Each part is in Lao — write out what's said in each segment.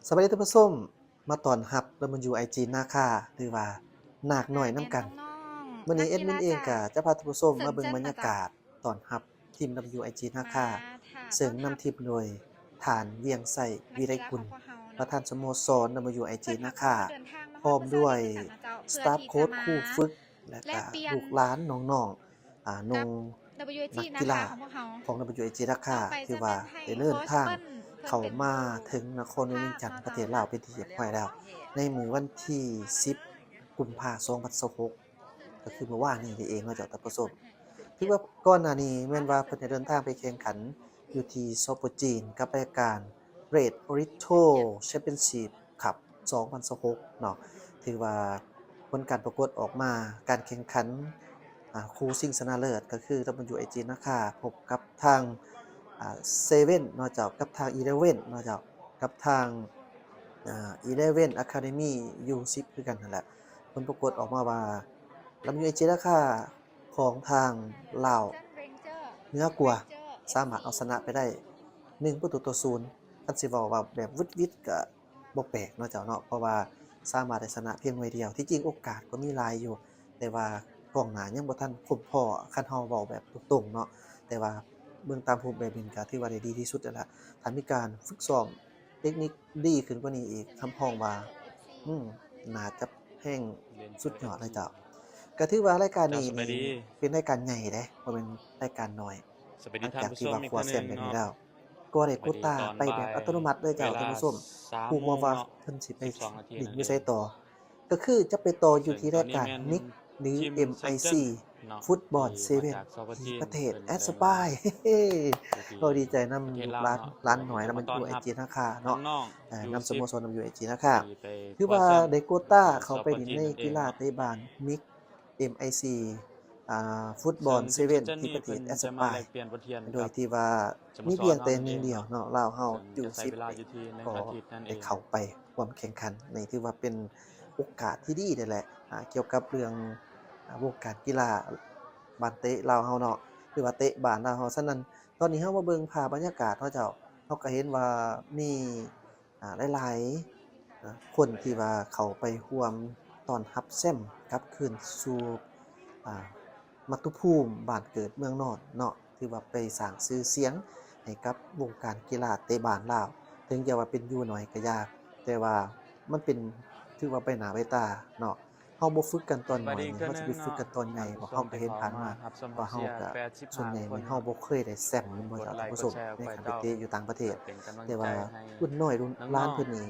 ສະບາຍດີທ່ານຜູ້ຊົມ, ມາຕ້ອນຮັບ ດັບເບິນຢູໄອຈີ ນາຄາ ຫຼືວ່ານາກນ້ອຍນຳກັນ. ມື້ນີ້ແອດມິນເອງກໍຈະພາທ່ານຜູ້ຊົມມາເບິ່ງບັນຍາກາດຕ້ອນຮັບທີມ ດັບເບິນຢູໄອຈີ ນາຄາ ເຊິ່ງນຳທີມໂດຍທ່ານ ວຽງໄຊ ວິໄລກຸນ ປະທານສະໂມສອນ ດັບເບິນຢູໄອຈີ ນາຄາ ພ້ອມດ້ວຍສະຕາຟໂຄ້ດ ຄູຝຶກ ແລະກະລູກຫຼານນ້ອງໆ ອ່າ ນ້ອງນັກກິລາຂອງ ດັບເບິນຢູໄອຈີ ນາຄາ ຖືວ່າໄດ້ເດີນທາງເຂົ້າມາເຖິງນະຄອນຫຼວງວຽງຈັນ ປະເທດລາວ ເປັນທີ່ຮຽບຮ້ອຍແລ້ວ ໃນມື້ວັນທີສິບ ກຸມພາ ສອງພັນຊາວຫົກ ກໍຄືມື້ວານນີ້ເອງເນາະເຈົ້າທ່ານຜູ້ຊົມ. ຖືວ່າກ່ອນໜ້ານີ້ແມ່ນວ່າເພິ່ນໄດ້ເດີນທາງໄປແຂ່ງຂັນຢູ່ທີ່ ສປ ຈີນ ກັບລາຍການ Great Oriental Championship Cup ສອງພັນຊາວຫົກເນາະ. ຖືວ່າຜົນການປະກວດອອກມາ ການແຂ່ງຂັນ ອ່າ ຄູ່ຊິງຊະນະເລີດ ກໍຄື ດັບເບິນຢູໄອຈີ ນາຄາ ພົບກັບທາງ ອ່າ ເຊເວັນເນາະເຈົ້າ ກັບທາງອີເລເວັນເນາະເຈົ້າ ກັບທາງ ອ່າ ອີເລເວັນ Academy ຢູສິບ ຄືກັນຫັ້ນແຫຼະ. ຜົນປະກວດອອກມາວ່າ ດັບເບິນຢູໄອຈີ ນາຄາ ຂອງທາງລາວເໜືອກວ່າ ສາມາດເອົາຊະນະໄປໄດ້ໜຶ່ງປະຕູຕໍ່ສູນ. ຄັນຊິເວົ້າວ່າແບບຫວຸດຫວິດກໍບໍ່ແປກເນາະເຈົ້າເນາະ ເພາະວ່າສາມາດໄດ້ຊະນະພຽງໜ່ວຍດຽວ. ທີ່ຈິງໂອກາດກໍມີຫຼາຍຢູ່ ແຕ່ວ່າກອງໜ້າຍັງບໍ່ທັນຄົມພໍ ຄັນເຮົາເວົ້າແບບຕົງໆເນາະ. ແຕ່ວ່າເບິ່ງຕາມຮູບແບບນີ້ກໍຖືວ່າໄດ້ດີທີ່ສຸດແລ້ວລະ. ຖ້າມີການຝຶກຊ້ອມ ເຕັກນິກດີຂຶ້ນກວ່ານີ້ອີກ ຮັບຮອງວ່າ ອືມ ໜ້າຈະແຮງສຸດຍອດເລີຍເຈົ້າ. ກະຖືວ່າລາຍການນີ້ ເຈົ້າ ສະບາຍດີ ເປັນລາຍການໃຫຍ່ເດ້ ບໍ່ແມ່ນລາຍການນ້ອຍ. ສະບາຍດີ ຫຼັງຈາກທີ່ວ່າຄວ້າແຊ້ມແບບນີ້ແລ້ວ ກໍໄດ້ໂກຕາໄປແບບອັດຕະໂນມັດເລີຍເຈົ້າ ທ່ານຜູ້ຊົມ. ຮູ້ບໍ່ວ່າເພິ່ນຊິໄປຫຼິ້ນຢູ່ໃສຕໍ່? ກໍຄືຈະໄປຕໍ່ຢູ່ທີ່ລາຍການ ມິກ ຫຼື ເອັມໄອຊີ ຟຸດບອນເຊເວັນ ທີ່ປະເທດແອັດສະປາຍ. ເຮົາດີໃຈນຳລູກຫຼານ ຫຼານນ້ອຍນຳ ຢູ່ໄອຈີ ນາຄາເນາະ ນຳສະໂມສອນ ນຳຢູ່ໄອຈີ ນາຄາ ຖືວ່າໄດ້ໂກຕາເຂົ້າໄປຫຼິ້ນໃນກິລາເຕະບານ ມິກ ເອັມໄອຊີ ອ່າ ຟຸດບອນເຊເວັນ ທີ່ປະເທດແອັດສະປາຍ ໂດຍທີ່ວ່າມີພຽງແຕ່ໜຶ່ງດຽວເນາະ ລາວເຮົາຢູ່ສິບປີ ກໍໄດ້ເຂົ້າໄປຮ່ວມແຂ່ງຂັນ. ນີ້ຖືວ່າເປັນໂອກາດທີ່ດີເດ້ແຫຼະ ອ່າ ກ່ຽວກັບເລື່ອງ ອ່າ ວົງການກິລາບານເຕະລາວເຮົາເນາະ ຫຼືວ່າເຕະບານລາວເຮົາ. ສະນັ້ນ ຕອນນີ້ເຮົາມາເບິ່ງພາບບັນຍາກາດເນາະເຈົ້າ ເຮົາກໍເຫັນວ່າມີ ອ່າ ຫຼາຍໆ ອ່າ ຄົນທີ່ວ່າເຂົ້າໄປຮ່ວມຕ້ອນຮັບແຊ້ມກັບຄືນສູ່ ອ່າ ມາຕຸພູມບ້ານເກີດເມືອງນອນເນາະ ຖືວ່າໄປສ້າງຊື່ສຽງໃຫ້ກັບວົງການກິລາເຕະບານລາວ. ເຖິງຈະວ່າເປັນຢູ່ໜ້ອຍກໍຢ່າ ແຕ່ວ່າມັນເປັນ ຖືວ່າໃບໜ້າໃບຕາເນາະ. ເຮົາບໍ່ຝຶກກັນຕອນນ້ອຍນີ້ ເຮົາຊິໄປຝຶກກັນຕອນໃຫຍ່ບໍ່? ເຮົາກໍເຫັນຜ່ານມາວ່າເຮົາກໍ ສ່ວນໃຫຍ່ນີ້ເຮົາບໍ່ເຄີຍໄດ້ແຊ້ມແມ່ນບໍ່ເຈົ້າທ່ານຜູ້ຊົມ ໃນການໄປເຕະຢູ່ຕ່າງປະເທດ. ແຕ່ວ່າລຸ້ນນ້ອຍລຸ້ນຫຼານເພິ່ນນີ້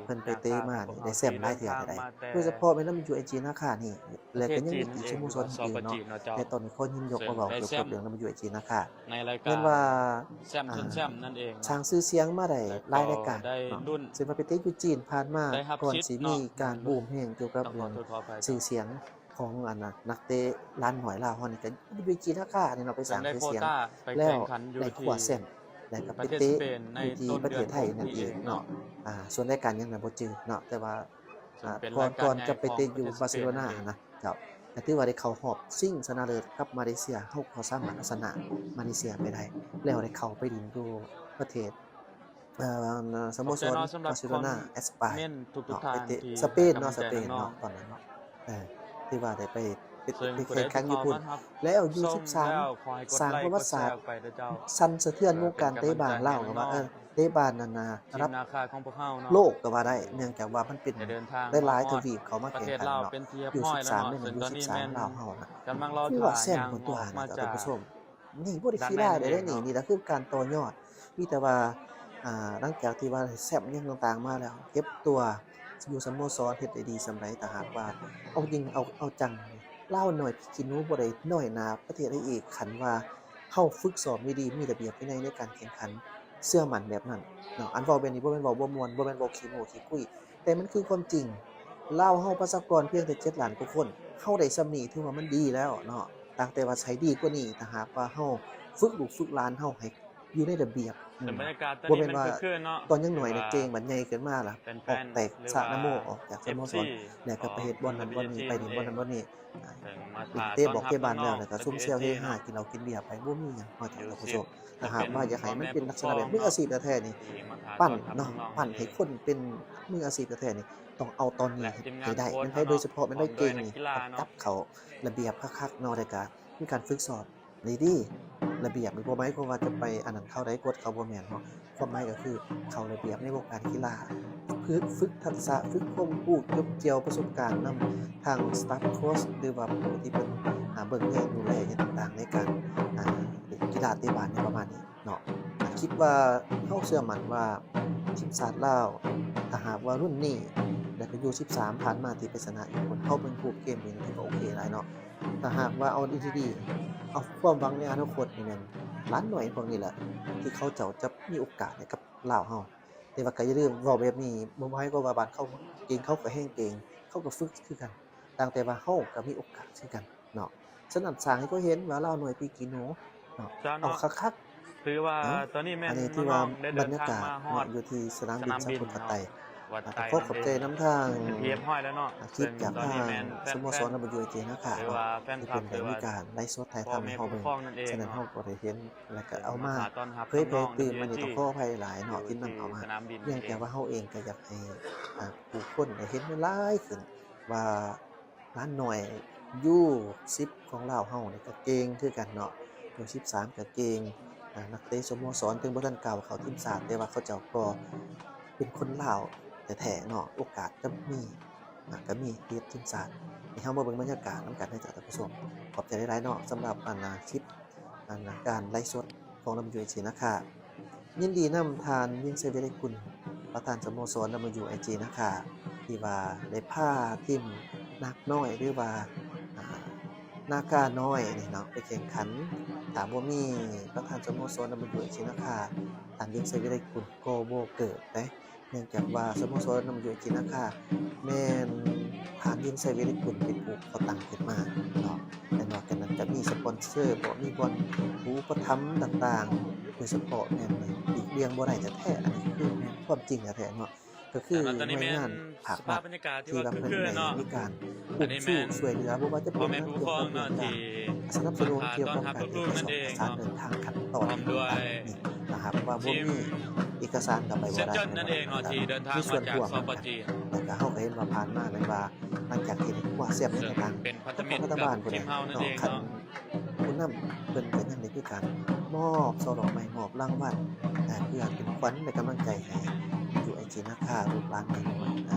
ເພິ່ນໄປເຕະມານີ້ໄດ້ແຊ້ມຫຼາຍເທື່ອເລີຍ ໂດຍສະເພາະແມ່ນນຳຢູ່ໄອຈີນາຄານີ້ ແລະກໍຍັງມີອີກສະໂມສອນອື່ນເນາະ. ແຕ່ຕອນນີ້ຂໍຍິນຍົກມາເວົ້າກ່ຽວກັບເລື່ອງນຳຢູ່ໄອຈີນາຄາ ແມ່ນວ່າ ອ່າ ສ້າງຊື່ສຽງມາໄດ້ຫຼາຍລາຍການເນາະ ເຊັ່ນວ່າໄປເຕະຢູ່ຈີນຜ່ານມາ ກ່ອນຊິມີການບູມແຮງກ່ຽວກັບເລື່ອງຊື່ສຽງ ຂອງອັນນະ ນັກເຕະຫຼານນ້ອຍລາວເຮົານີ້ ກໍຢູ່ຈີນນາຄານີ້ເນາະ ໄປສ້າງຊື່ສຽງ ແລ້ວໄດ້ຄວ້າແຊ້ມ ແລ້ວກໍໄປເຕະຢູ່ທີ່ປະເທດໄທນັ້ນເອງເນາະ. ອ່າ ສ່ວນລາຍການຫຍັງນັ້ນບໍ່ຈື່ເນາະ ແຕ່ວ່າ ອ່າ ກ່ອນ ກ່ອນຈະໄປເຕະຢູ່ບາເຊໂລນາຫັ້ນນະເຈົ້າ ກໍຖືວ່າໄດ້ເຂົ້າຮອບຊິງຊະນະເລີດກັບມາເລເຊຍ ເຮົາກໍສາມາດເອົາຊະນະມາເລເຊຍໄປໄດ້ ແລ້ວໄດ້ເຂົ້າໄປຫຼິ້ນຢູ່ປະເທດ ເອີ ສະໂມສອນບາເຊໂລນາ ແອັດສະປາຍເນາະ ໄປເຕະສະເປນເນາະ ສະເປນເນາະ ຕອນນັ້ນເນາະ. ເອີ ຖືວ່າໄດ້ໄປ ໄປ ໄປແຂ່ງຂັນຢູ່ພຸ້ນ ແລ້ວຢູສິບສາມ ສ້າງປະຫວັດສາດ ສັ່ນສະເທືອນວົງການເຕະບານລາວ ກໍວ່າ ເອີ ເຕະບານນັ້ນນະ ລະດັບໂລກກໍວ່າໄດ້ ເນື່ອງຈາກວ່າມັນເປັນຫຼາຍໆທະວີບເຂົ້າມາແຂ່ງຂັນເນາະ. ຢູສິບສາມ ແມ່ນຢູສິບສາມລາວເຮົານະ ຄືວ່າແຊ້ມພຸ້ນຕົວະນະ ທ່ານຜູ້ຊົມ. ນີ້ບໍ່ໄດ້ຂີ້ຮ້າຍເດ້ນີ້ ນີ້ລະຄືການຕໍ່ຍອດ. ມີແຕ່ວ່າ ອ່າ ຫຼັງຈາກທີ່ວ່າໄດ້ແຊ້ມຫຍັງຕ່າງໆມາແລ້ວ ເກັບຕົວຢູ່ສະໂມສອນເຮັດໄດ້ດີສ່ຳໃດ ຖ້າຫາກວ່າເອົາຈິງເອົາ ເອົາຈັງ ລາວນ້ອຍຂີ້ໜູບໍ່ໄດ້ນ້ອຍໜ້າປະເທດໃດອີກ. ຄັນວ່າເຮົາຝຶກຊ້ອມດີໆ ມີລະບຽບວິໄນໃນການແຂ່ງຂັນ ເຊື່ອໝັ້ນແບບນັ້ນເນາະ. ອັນເວົ້າແບບນີ້ບໍ່ແມ່ນເວົ້າບໍ່ມ່ວນ ບໍ່ແມ່ນເວົ້າຂີ້ໂມ້ຂີ້ຄຸຍ ແຕ່ມັນຄືຄວາມຈິງ. ລາວເຮົາປະຊາກອນພຽງແຕ່ເຈັດລ້ານກວ່າຄົນ ເຮົາໄດ້ສ່ຳນີ້ຖືວ່າມັນດີແລ້ວເນາະ. ຕ່າງແຕ່ວ່າໃຫ້ດີກວ່ານີ້ ຖ້າຫາກວ່າເຮົາຝຶກລູກຝຶກຫຼານເຮົາໃຫ້ ຢູ່ໃນລະບຽບ. ອືມ ບໍ່ແມ່ນວ່າຕອນຍັງນ້ອຍນີ້ເກັ່ງ ບາດໃຫຍ່ຂຶ້ນມາລະອອກແຕກສະນະໂມ ອອກຈາກສະໂມສອນ ແລ້ວກໍໄປເຮັດບ່ອນນັ້ນບ່ອນນີ້ ໄປຫຼິ້ນບ່ອນນັ້ນບ່ອນນີ້. ເຕະບອກເຕະບານແລ້ວ ແລ້ວກໍຊຸມແຊວເຮຮາ ກິນເຫຼົ້າກິນເບຍໄປ ບໍ່ມີຫຍັງ. ເຮົາຈະ ທ່ານຜູ້ຊົມ ຖ້າຫາກວ່າຢາກໃຫ້ມັນເປັນລັກສະນະແບບມືອາຊີບແທ້ໆນີ້ ປັ້ນເນາະ ປັ້ນໃຫ້ຄົນເປັນມືອາຊີບແທ້ໆນີ້ ຕ້ອງເອົາຕອນນີ້ໃຫ້ໄດ້. ແມ່ນໃຜໂດຍສະເພາະ ແມ່ນໃຜເກັ່ງນີ້ ຕ້ອງຈັບເຂົ້າລະບຽບຄັກໆເນາະ ແລ້ວກໍມີການຝຶກຊ້ອມ ນີ້ເດ້ ລະບຽບນີ້ບໍ່ໝາຍຄວາມວ່າຈະໄປອັນນັ້ນເຂົາໃດ ກົດເຂົາ ບໍ່ແມ່ນເນາະ. ຄວາມໝາຍກໍຄືເຂົ້າລະບຽບໃນວົງການກິລາ ຝຶກ ຝຶກທັກສະ ຝຶກຄວາມຮູ້ ເກັບກ່ຽວປະສົບການນຳທາງສະຕາຟໂຄຊ ຫຼືວ່າຜູ້ທີ່ເພິ່ນ ອາ ເບິ່ງແຍງດູແລຫຍັງຕ່າງໆ ໃນການ ອາ ຫຼິ້ນກິລາເຕະບານຫຍັງປະມານນີ້ເນາະ. ຄິດວ່າ ເຮົາເຊື່ອໝັ້ນວ່າທີມຊາດລາວ ຖ້າຫາກວ່າລຸ້ນນີ້ ແລ້ວກໍຢູສິບສາມຜ່ານມາທີ່ໄປຊະນະຍີ່ປຸ່ນ ເຮົາເບິ່ງຮູບເກມນີ້ຖືວ່າໂອເຄຫຼາຍເນາະ. ຖ້າຫາກວ່າເອົາດີໆ ເອົາຄວາມຫວັງໃນອະນາຄົດນີ້ແມ່ນຫຼານນ້ອຍພວກນີ້ແຫຼະ ທີ່ເຂົາເຈົ້າຈະມີໂອກາດໃຫ້ກັບລາວເຮົາ. ແຕ່ວ່າກໍຢ່າລືມເວົ້າແບບນີ້ ບໍ່ໝາຍຄວາມວ່າບ້ານເຂົາເກັ່ງ ເຂົາກໍແຮ່ງເກັ່ງ ເຂົາກໍຝຶກຄືກັນ ຕ່າງແຕ່ວ່າເຮົາກໍມີໂອກາດຄືກັນເນາະ. ສະນັ້ນ ສ້າງໃຫ້ເຂົາເຫັນວ່າລາວນ້ອຍປີກຂີ້ໜູເນາະ ເອົາຄັກໆ. ຖືວ່າຕອນນີ້ແມ່ນ ອັນນີ້ຖືວ່າບັນຍາກາດເນາະ ຢູ່ທີ່ສະໜາມບິນສາກົນຂະໄຕ ກໍຂໍຂອບໃຈນຳທາງ ເປັນທີ່ຮຽບຮ້ອຍແລ້ວເນາະ ຄລິບຈາກທາງສະໂມສອນ WAJ ນາຄາເນາະ ທີ່ເພິ່ນໄດ້ມີການໄລຟ໌ສົດຖ່າຍທຳໃຫ້ເຮົາເບິ່ງ. ສະນັ້ນເຮົາກໍໄດ້ເຫັນ ແລ້ວກໍເອົາມາເຜີຍແຜ່ຕື່ມ. ອັນນີ້ຕ້ອງຂໍອະໄພຫຼາຍເນາະ ທີ່ນຳເອົາມາ ພຽງແຕ່ວ່າເຮົາເອງກໍຢາກໃຫ້ ອາ ຜູ້ຄົນໄດ້ເຫັນຫຼາຍຂຶ້ນວ່າ ຫຼານນ້ອຍຢູສິບຂອງລາວເຮົານີ້ກໍເກັ່ງຄືກັນເນາະ ຢູສິບສາມກໍເກັ່ງ. ອາ ນັກເຕະສະໂມສອນເຖິງບໍ່ທັນກ້າວເຂົ້າທີມຊາດ ແຕ່ວ່າເຂົາເຈົ້າກໍເປັນຄົນລາວແທ້ໆເນາະ ໂອກາດກໍມີ ອາ ກໍມີຕິດທີມຊາດ. ໃຫ້ເຮົາມາເບິ່ງບັນຍາກາດນຳກັນເດີເຈົ້າທ່ານຜູ້ຊົມ. ຂອບໃຈຫຼາຍໆເນາະ ສຳລັບ ອັນ ອາ ຄລິບ ອັນ ການໄລຟ໌ສົດຂອງ WAJ ນາຄາ. ຍິນດີນຳທ່ານ ວຽງໄຊ ວິໄລກຸນ ປະທານສະໂມສອນ WAJ ນາຄາ ທີ່ວ່າໄດ້ພາທີມນາກນ້ອຍ ຫຼືວ່າ ອາ ນາຄານ້ອຍນີ້ເນາະ ໄປແຂ່ງຂັນ. ຖ້າບໍ່ມີປະທານສະໂມສອນ WAJ ນາຄາ ທ່ານ ວຽງໄຊ ວິໄລກຸນ ກໍບໍ່ເກີດເດ້. ເນື່ອງຈາກວ່າສະໂມສອນ WAJ ນາຄາ ແມ່ນທ່ານ ວຽງໄຊ ວິໄລກຸນ ເປັນຜູ້ກໍ່ຕັ້ງຂຶ້ນມາເນາະ. ແລະ ນອກຈາກນັ້ນກໍມີສະປອນເຊີ ບໍ່ ມີບ່ອນອຸປະຖຳຕ່າງໆ ໂດຍສະເພາະແມ່ນຫຼີກລ່ຽງບໍ່ໄດ້ແທ້ໆ. ອັນນີ້ຄືແມ່ນຄວາມຈິງແທ້ໆເນາະ ກໍຄືໜ່ວຍງານພາກລັດທີ່ວ່າເພິ່ນໄດ້ມີການອຸບຊູຊ່ວຍເຫຼືອ ບໍ່ວ່າຈະເປັນເລື່ອງການສະໜັບສະໜູນກ່ຽວກັບການເອກະສອນເອກະສານເດີນທາງຂັ້ນຕອນຕ່າງໆນີ້ ຖ້າຫາກວ່າບໍ່ມີເອກະສານກໍໄປບໍ່ໄດ້. ມີສ່ວນຮ່ວມນຳກັນ ແລ້ວກໍເຮົາກໍເຫັນວ່າຜ່ານມາແມ່ນວ່າ ຫຼັງຈາກທີ່ໄດ້ຄວ້າແຊ້ມໃນຕ່າງໆ ລັດຖະບານພຸ້ນແຫຼະເນາະ ຄັນຜູ້ນຳເພິ່ນກໍຍັງໄດ້ມີການມອບຊ່ອດອກໄມ້ ມອບລາງວັນ ເພື່ອເປັນຂວັນ ແລະ ກຳລັງໃຈໃຫ້ WAJ ນາຄາ ລູກຫຼານນ້ອຍ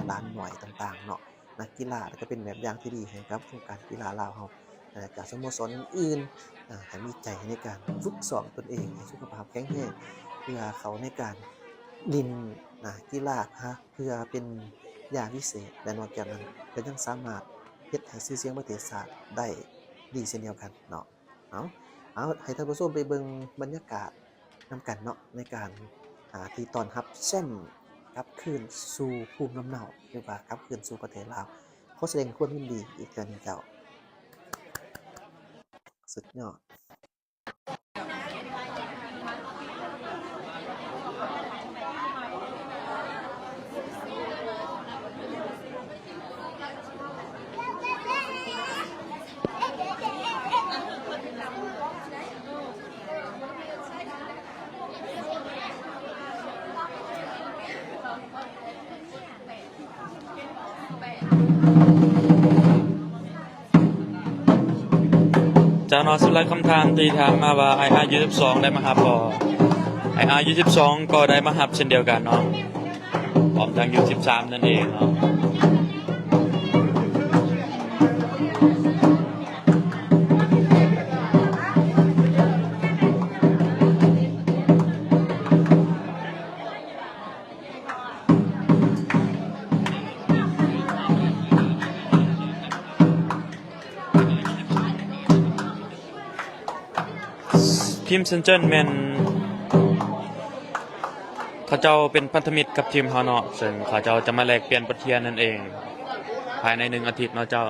ຫຼານນ້ອຍຕ່າງໆເນາະ ນັກກິລາ ແລະ ກໍເປັນແບບຢ່າງທີ່ດີໃຫ້ກັບວົງການກິລາລາວເຮົາ ແລະ ກະສະໂມສອນອື່ນໆ ໃຫ້ມີໃຈໃນການຝຶກຊ້ອມຕົນເອງໃຫ້ສຸຂະພາບແຂງແຮງ ເພື່ອເຂົ້າໃນການຫຼິ້ນ ນະ ກິລາ ເພື່ອເປັນຢາວິເສດ ແລະ ນອກຈາກນັ້ນກໍຍັງສາມາດເຮັດໃຫ້ຊື່ສຽງປະເທດຊາດໄດ້ດີເຊັ່ນດຽວກັນເນາະ. ເອົາ ເອົາ ໃຫ້ທ່ານຜູ້ຊົມໄປເບິ່ງບັນຍາກາດນຳກັນເນາະ ໃນການ ອາ ທີ່ຕ້ອນຮັບແຊ້ມກັບຄືນສູ່ພູມລຳເນົາ ຫຼືວ່າກັບຄືນສູ່ປະເທດລາວ. ຂໍສະແດງຄວາມຍິນດີອີກເທື່ອໜຶ່ງເຈົ້າ. ສຸດຍອດ. ເຈົ້າເນາະ ສຳລັບຄຳຖາມທີ່ຖາມມາວ່າ ໄອອາ ຢູສິບສອງ ໄດ້ມາຮັບບໍ່? ໄອອາ ຢູສິບສອງ ກໍໄດ້ມາຮັບເຊັ່ນດຽວກັນເນາະ ພ້ອມທັງ ຢູສິບສາມ ນັ້ນເອງເນາະ. ທີມເຊັນເຈີນແມ່ນ ເຂົາເຈົ້າເປັນພັນທະມິດກັບທີມເຮົາເນາະ ເຊິ່ງເຂົາເຈົ້າຈະມາແລກປ່ຽນບົດຮຽນນັ້ນເອງ ພາຍໃນໜຶ່ງອາທິດເນາະເຈົ້າ.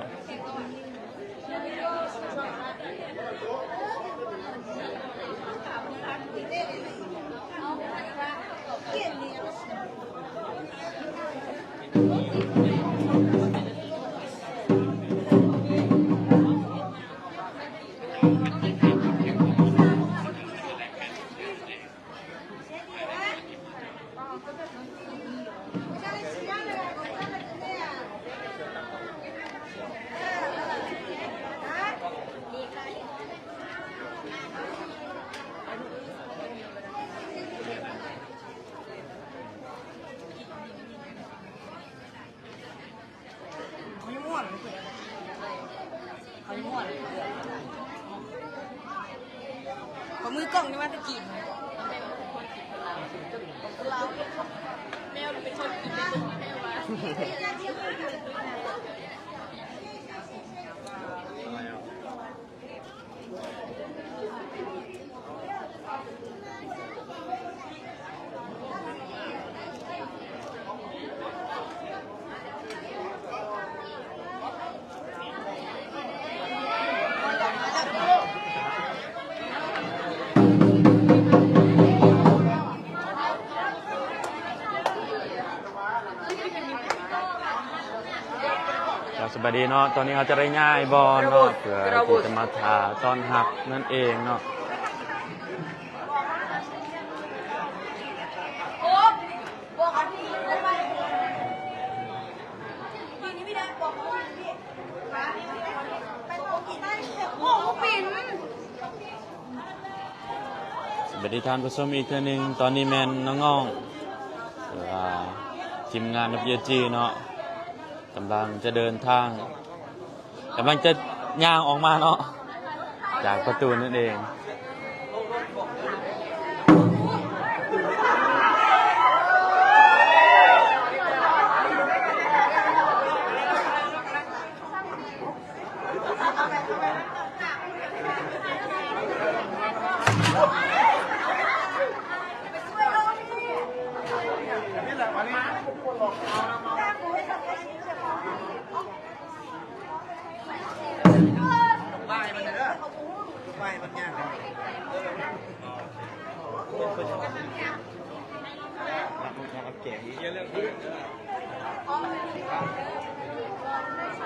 ຂວາມືກ້ອງນີ້ມາແຕ່ຈີນ. ແມວເປັນຄົນກິນເປັນແມວວ່າ. ເຈົ້າ ສະບາຍດີເນາະ, ຕອນນີ້ເຮົາຈະໄດ້ຍ້າຍບ່ອນເນາະ ເພື່ອທີ່ຈະມາຖ້າຕ້ອນຮັບນັ້ນເອງເນາະ. ສະບາຍດີທ່ານຜູ້ຊົມອີກເທື່ອໜຶ່ງ, ຕອນນີ້ແມ່ນນ້ອງໆ ຫຼືວ່າທີມງານ ດັບເບິນຢູ ເອັສ ຈີ ເນາະ ກຳລັງຈະເດີນທາງ ກຳລັງຈະຍ່າງອອກມາເນາະ ຈາກປະຕູນັ້ນເອງ.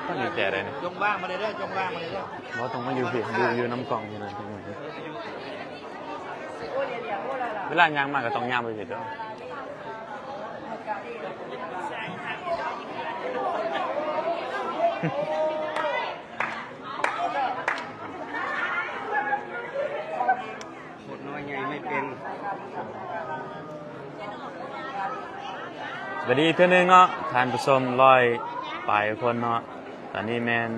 ຕ້ອງມີແຈໄດ້ນະ. ຈົ່ງວາງມາເດີ, ຈົ່ງວາງມາເດີ. ບໍ່ຕ້ອງມາຢູ່ພີ້, ຢູ່, ຢູ່ນຳກ້ອງນີ້ນະ. ເວລາຍ່າງມາກໍຕ້ອງຍ່າງໄປພີ້ເດີ. ໝົດນ້ອຍໃຫຍ່ໄມ່ເປັນ. ສະບາຍດີອີກເທື່ອໜຶ່ງເນາະ ທ່ານຜູ້ຊົມ ຮ້ອຍປາຍຄົນເນາະ. ຕອນນີ້ແມ່ນ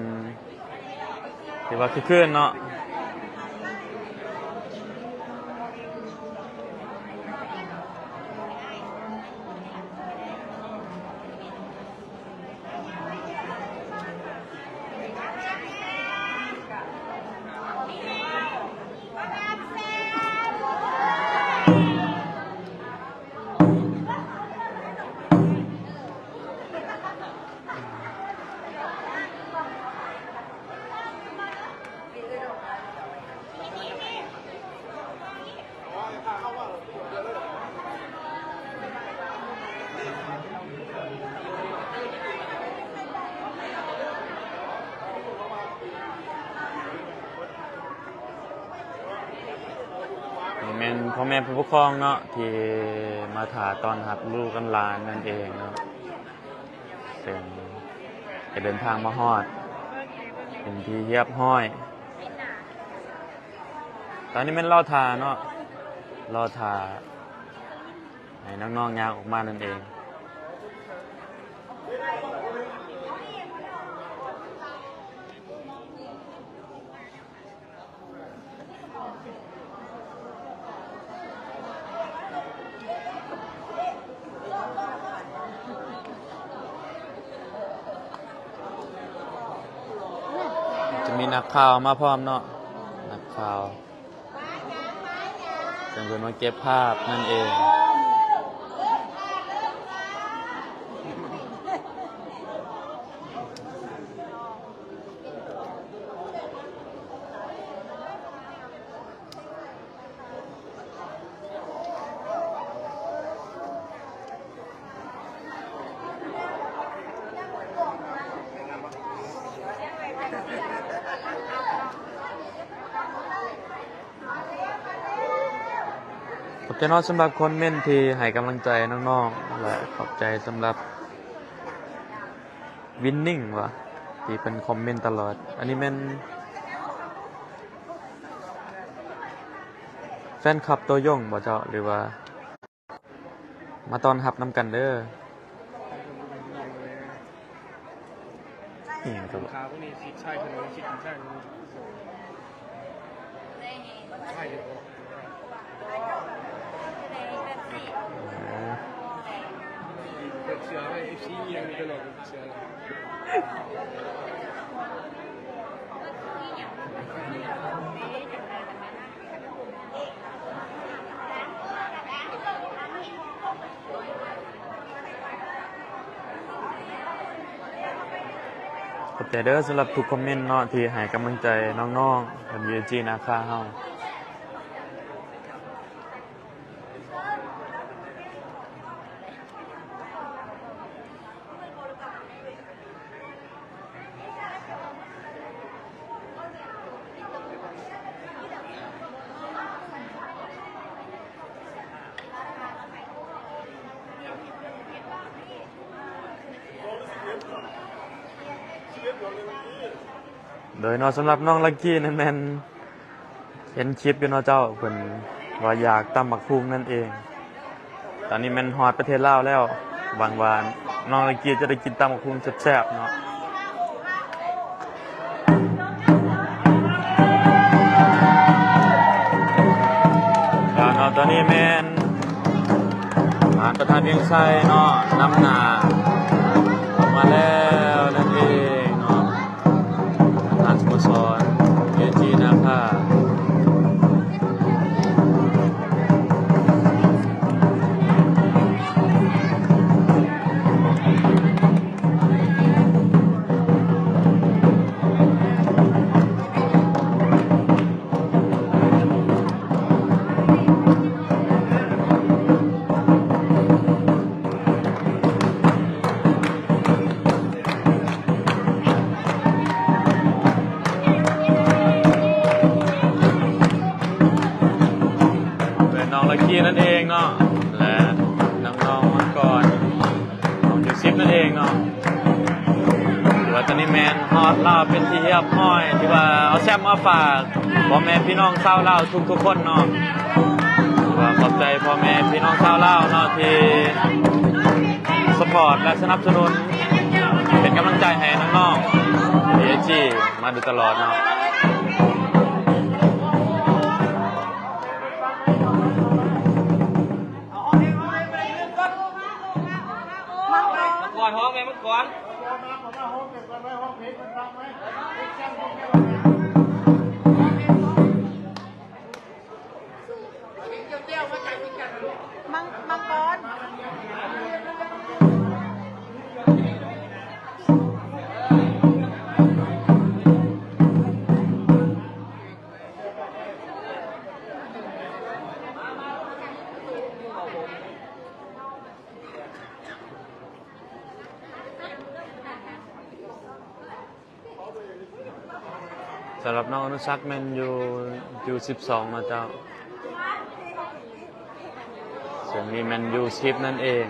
ຖືວ່າຄຶກຄື້ນເນາະ. ນີ້ແມ່ນພໍ່ແມ່ຜູ້ປົກຄອງເນາະ ທີ່ມາຖ້າຕ້ອນຮັບລູກກັບຫຼານນັ້ນເອງເນາະ. ເຊິ່ງຈະເດີນທາງມາຮອດເປັນທີ່ຮຽບຮ້ອຍ. ຕອນນີ້ແມ່ນລໍຖ້າເນາະ, ລໍຖ້າໃຫ້ນ້ອງໆຍ່າງອອກມານັ້ນເອງ. ຈະມີນັກຂ່າວມາພ້ອມເນາະ, ນັກຂ່າວ ເຊິ່ງເພິ່ນມາເກັບພາບນັ້ນເອງ. ເ ຂອບໃຈເນາະສຳລັບຄອມເມັນທີ່ໃຫ້ກຳລັງໃຈນ້ອງໆ ແລະ ຂອບໃຈສຳລັບວິນນິງຫວາ ທີ່ເພິ່ນຄອມເມັນຕະຫຼອດ. ອັນນີ້ແມ່ນແຟນຄລັບໂຕຢົງບໍ່ເຈົ້າ ຫຼືວ່າ ມາຕ້ອນຮັບນຳກັນເດີ້. ອີ່ຫຍັງກໍບອກ ຂາພວກນີ້ຊິໃຊ້ເພິ່ນຊິກິນໃຊ້ ໃຊ້ ເອີ ເສືອໄວ້ ເອັຟຊີ ອີ່ຫຍັງນີ້ຕະຫຼອດ ເສືອ. ຂອບໃຈເດີ້ສຳລັບທຸກຄອມເມັນເນາະ ທີ່ໃຫ້ກຳລັງໃຈນ້ອງໆ ເອັມຢູເອຈີ ນາຄາເຮົາ. ໂດຍເນາະ ສຳລັບນ້ອງລັກກີ້ນັ້ນແມ່ນ ເຫັນຄລິບຢູ່ເນາະເຈົ້າ ເພິ່ນວ່າຢາກຕຳບັກຫຸ່ງນັ້ນເອງ. ຕອນນີ້ແມ່ນຮອດປະເທດລາວແລ້ວ ຫວັງວ່ານ້ອງລັກກີ້ຈະໄດ້ກິນຕຳບັກຫຸ່ງແຊບໆເນາະ. ແລ້ວເນາະ ຕອນນີ້ແມ່ນທ່ານປະທານວຽງໄຊເນາະ ນຳໜ້າອອກມາແລ້ວນັ້ນເອງເນາະ. ປະທານສະໂມສອນ ເອຈີ ນາຄາ. ເປັນນ້ອງລັກກີ້ນັ້ນເອງເນາະ ແລະ ນ້ອງໆ ມັງກອນ ນ້ອງຢູຊິບນັ້ນເອງເນາະ. ຖືວ່າຕອນນີ້ແມ່ນຮອດລາວເປັນທີ່ຮຽບຮ້ອຍ ຖືວ່າເອົາແຊມມາຝາກພໍ່ແມ່ພີ່ນ້ອງຊາວລາວທຸກໆຄົນເນາະ. ຖືວ່າຂອບໃຈພໍ່ແມ່ພີ່ນ້ອງຊາວລາວເນາະ ທີ່ຊັບພອດ ແລະ ສະໜັບສະໜູນ ເປັນກຳລັງໃຈໃຫ້ນ້ອງໆ ເອຈີ ມາໂດຍຕະຫຼອດເນາະ. ມັງກອນ ຮ້ອງແມ່ມັງກອນ. ມັງ ມັງກອນ. ສຳລັບນ້ອງອະນຸສັກແມ່ນຢູ່ ຢູສິບສອງເນາະເຈົ້າ. ເຊິ່ງນີ້ແມ່ນຢູສິບນັ້ນເອງ.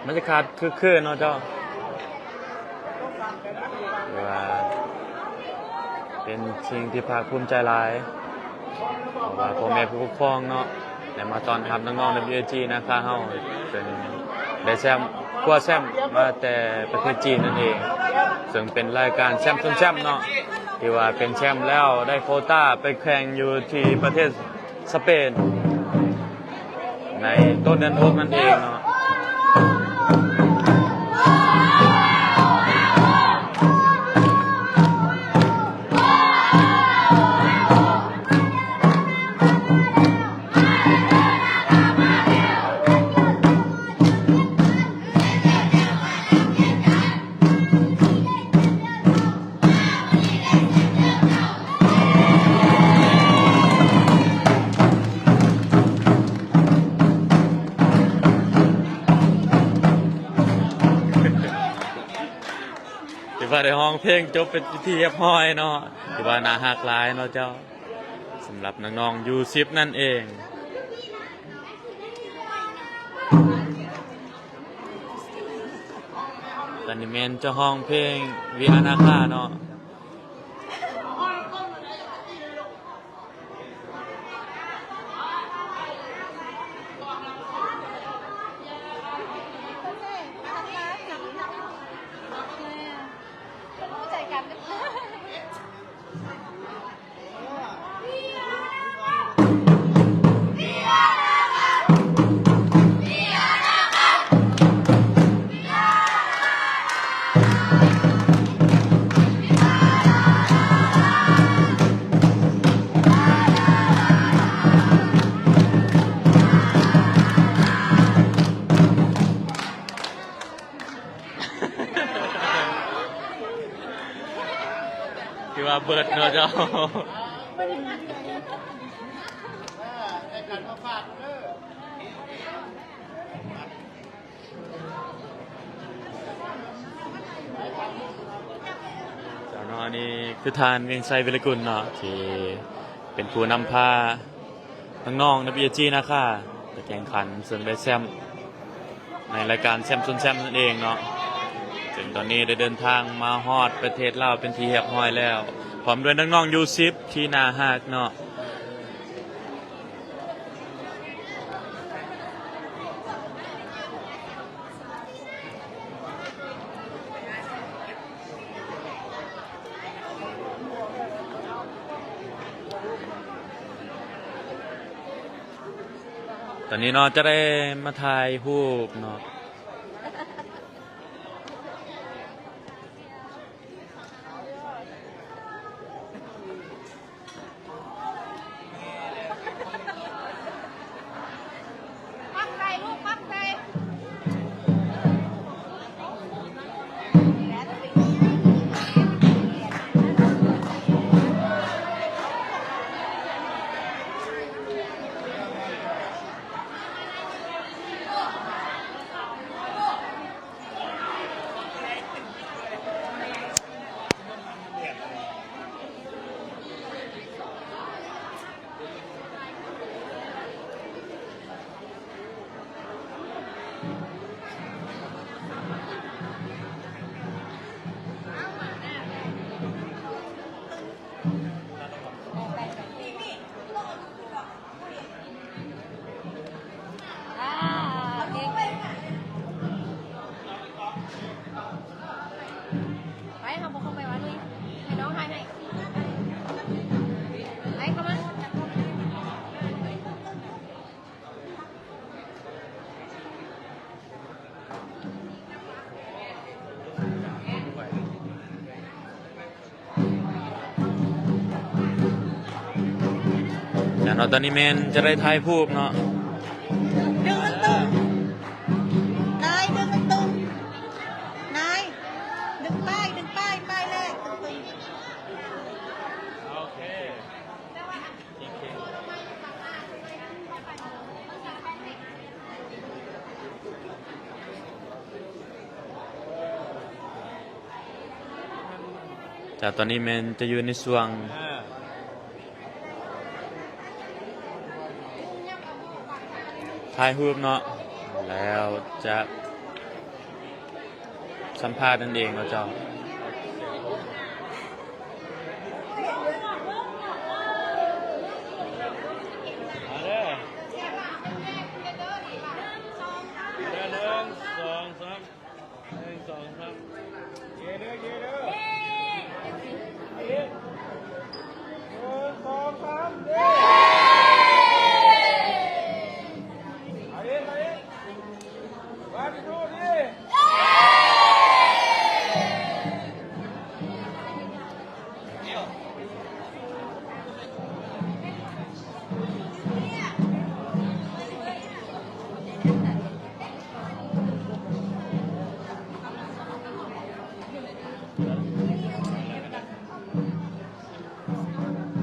ບັນຍາກາດຄຶກຄື້ນເນາະເຈົ້າ ຖືວ່າເປັນສິ່ງທີ່ພາກພູມໃຈຫຼາຍ ເພາະວ່າພໍ່ແມ່ຜູ້ປົກຄອງເນາະ ໄດ້ມາຕ້ອນຮັບນ້ອງໆ ເອັມຢູເອຈີ ນາຄາເຮົາ ເຊິ່ງໄດ້ແຊມ ຄວ້າແຊມມາແຕ່ປະເທດຈີນນັ້ນເອງ ເຊິ່ງເປັນລາຍການແຊມຊົນແຊມເນາະ ທີ່ວ່າເປັນແຊມແລ້ວໄດ້ໂຄຕ້າໄປແຂ່ງຢູ່ທີ່ປະເທດ ສະເປນ ໃນຕົ້ນເດືອນຫົກນັ້ນເອງເນາະ. ຖືວ່າໄດ້ຮ້ອງເພງຈົບເປັນທີ່ຮຽບຮ້ອຍເນາະ ຖືວ່າໜ້າຮັກຫຼາຍເນາະເຈົ້າ ສຳລັບນ້ອງໆ ຢູສິບນັ້ນເອງ. ຕອນນີ້ແມ່ນຈະຮ້ອງເພງວິຫານາຄາເນາະ. ຖືວ່າເບິດເນາະເຈົ້າ. ເຈົ້າເນາະ ອັນນີ້ຄືທ່ານ ວຽງໄຊ ວິລະກຸນເນາະ ທີ່ເປັນຜູ້ນຳພາ ນ້ອງໆ ນະບີເອັສຈີ ນາຄາ ໄປແຂ່ງຂັນ ເຊິ່ງໄດ້ແຊ້ມໃນລາຍການແຊ້ມຊົນແຊ້ມນັ້ນເອງເນາະ ເຊິ່ງຕອນນີ້ໄດ້ເດີນທາງມາຮອດປະເທດລາວເປັນທີ່ຮຽບຮ້ອຍແລ້ວ ພ້ອມດ້ວຍນ້ອງໆ ຢູສິບ ທີ່ໜ້າຮັກເນາະ. ຕອນນີ້ເນາະ ຈະໄດ້ມາຖ່າຍຮູບເນາະ. ປັກໃສ່ລູກ ປັກໃສ່. ອ່າ ເກັ່ງ ໄປ ເຮົາບໍ່ເຂົ້າໄປວ່າ ລຸຍ ໃຫ້ນ້ອງຖ່າຍໃຫ້ ໄປ ເຂົ້າມາ. ແລ້ວເນາະ ຕອນນີ້ແມ່ນຈະໄດ້ຖ່າຍຮູບເນາະ ດຶງມັນຕຶງ ນາຍ ດຶງມັນຕຶງ ນາຍ ດຶງປ້າຍ ດຶງປ້າຍ ປ້າຍແລກ ໂອເຄ. ຈາກຕອນນີ້ແມ່ນຈະຢູ່ໃນຊ່ວງຖ່າຍຮູບເນາະ ແລ້ວຈະ ສຳພາດນັ້ນເອງເນາະເຈົ້າ. ມາເດີ ເດີ ໜຶ່ງ ສອງ ສາມ ໜຶ່ງ ສອງ ສາມ ເຢ້ເດີ ເຢ້ເດີ ເຢ້ ໜຶ່ງ ສອງ ສາມ ເຢ້ ເອົາອີກ ເອົາອີກ ວັນ ທູ ທຣີ.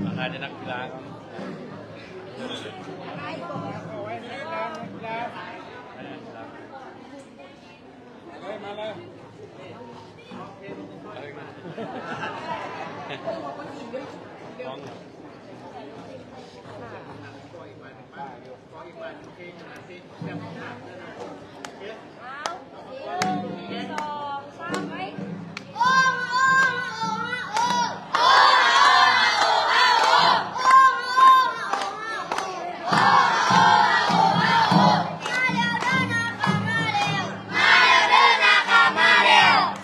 ທາງດ້ານນັກກິລາ ເອີ ມາເລີຍ.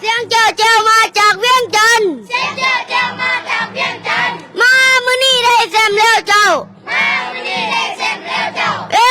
ສຽງເຈ້ວໆ ມາຈາກວຽງຈັນ ສຽງເຈ້ວໆ ມາຈາກວຽງຈັນ ມາມື້ນີ້ໄດ້ແຊມແລ້ວເຈົ້າ ມາມື້ນີ້ໄດ້ແຊມແລ້ວເຈົ້າ ເອີ.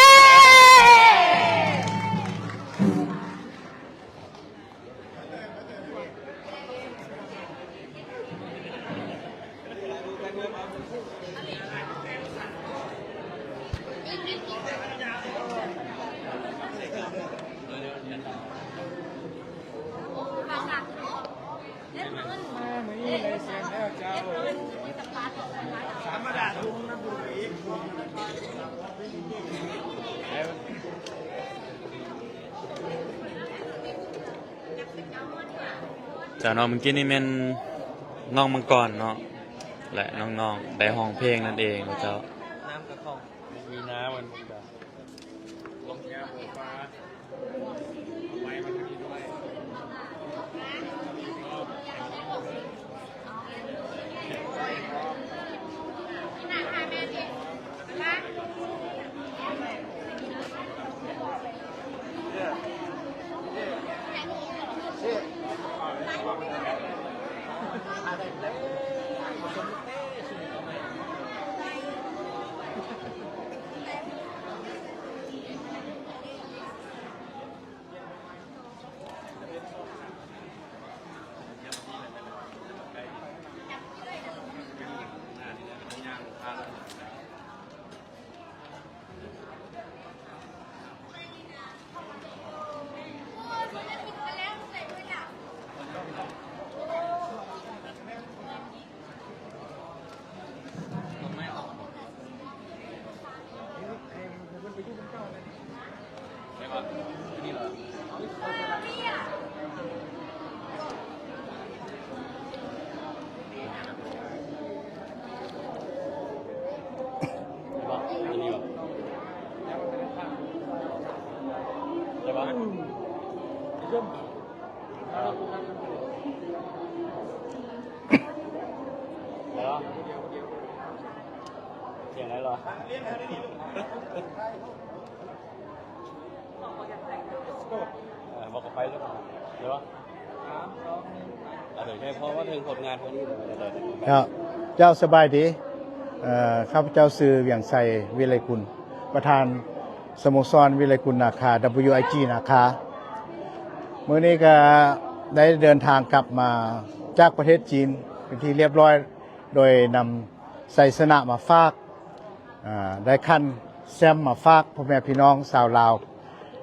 ເຈົ້າເນາະ ມື້ກີ້ນີ້ແມ່ນນ້ອງມັງກອນເນາະ ແລະ ນ້ອງໆ ໄດ້ຮ້ອງເພງນັ້ນເອງເນາະເຈົ້າ. ນ້ຳກະຂອງ ມີນ້ຳມັນ ເຈົ້າ ເຈົ້າສະບາຍດີ. ເອີ ຂ້າພະເຈົ້າຊື່ ວຽງໄຊ ວິໄລກຸນ ປະທານສະໂມສອນວິໄລກຸນນາຄາ WIG ນາຄາ. ມື້ນີ້ກະໄດ້ເດີນທາງກັບມາຈາກປະເທດຈີນເປັນທີ່ລຽບຮ້ອຍ ໂດຍນຳໄຊຊະນະມາຝາກ, ອາ, ໄດ້ຂັ້ນແຊ້ມມາຝາກພໍ່ແມ່ພີ່ນ້ອງຊາວລາວ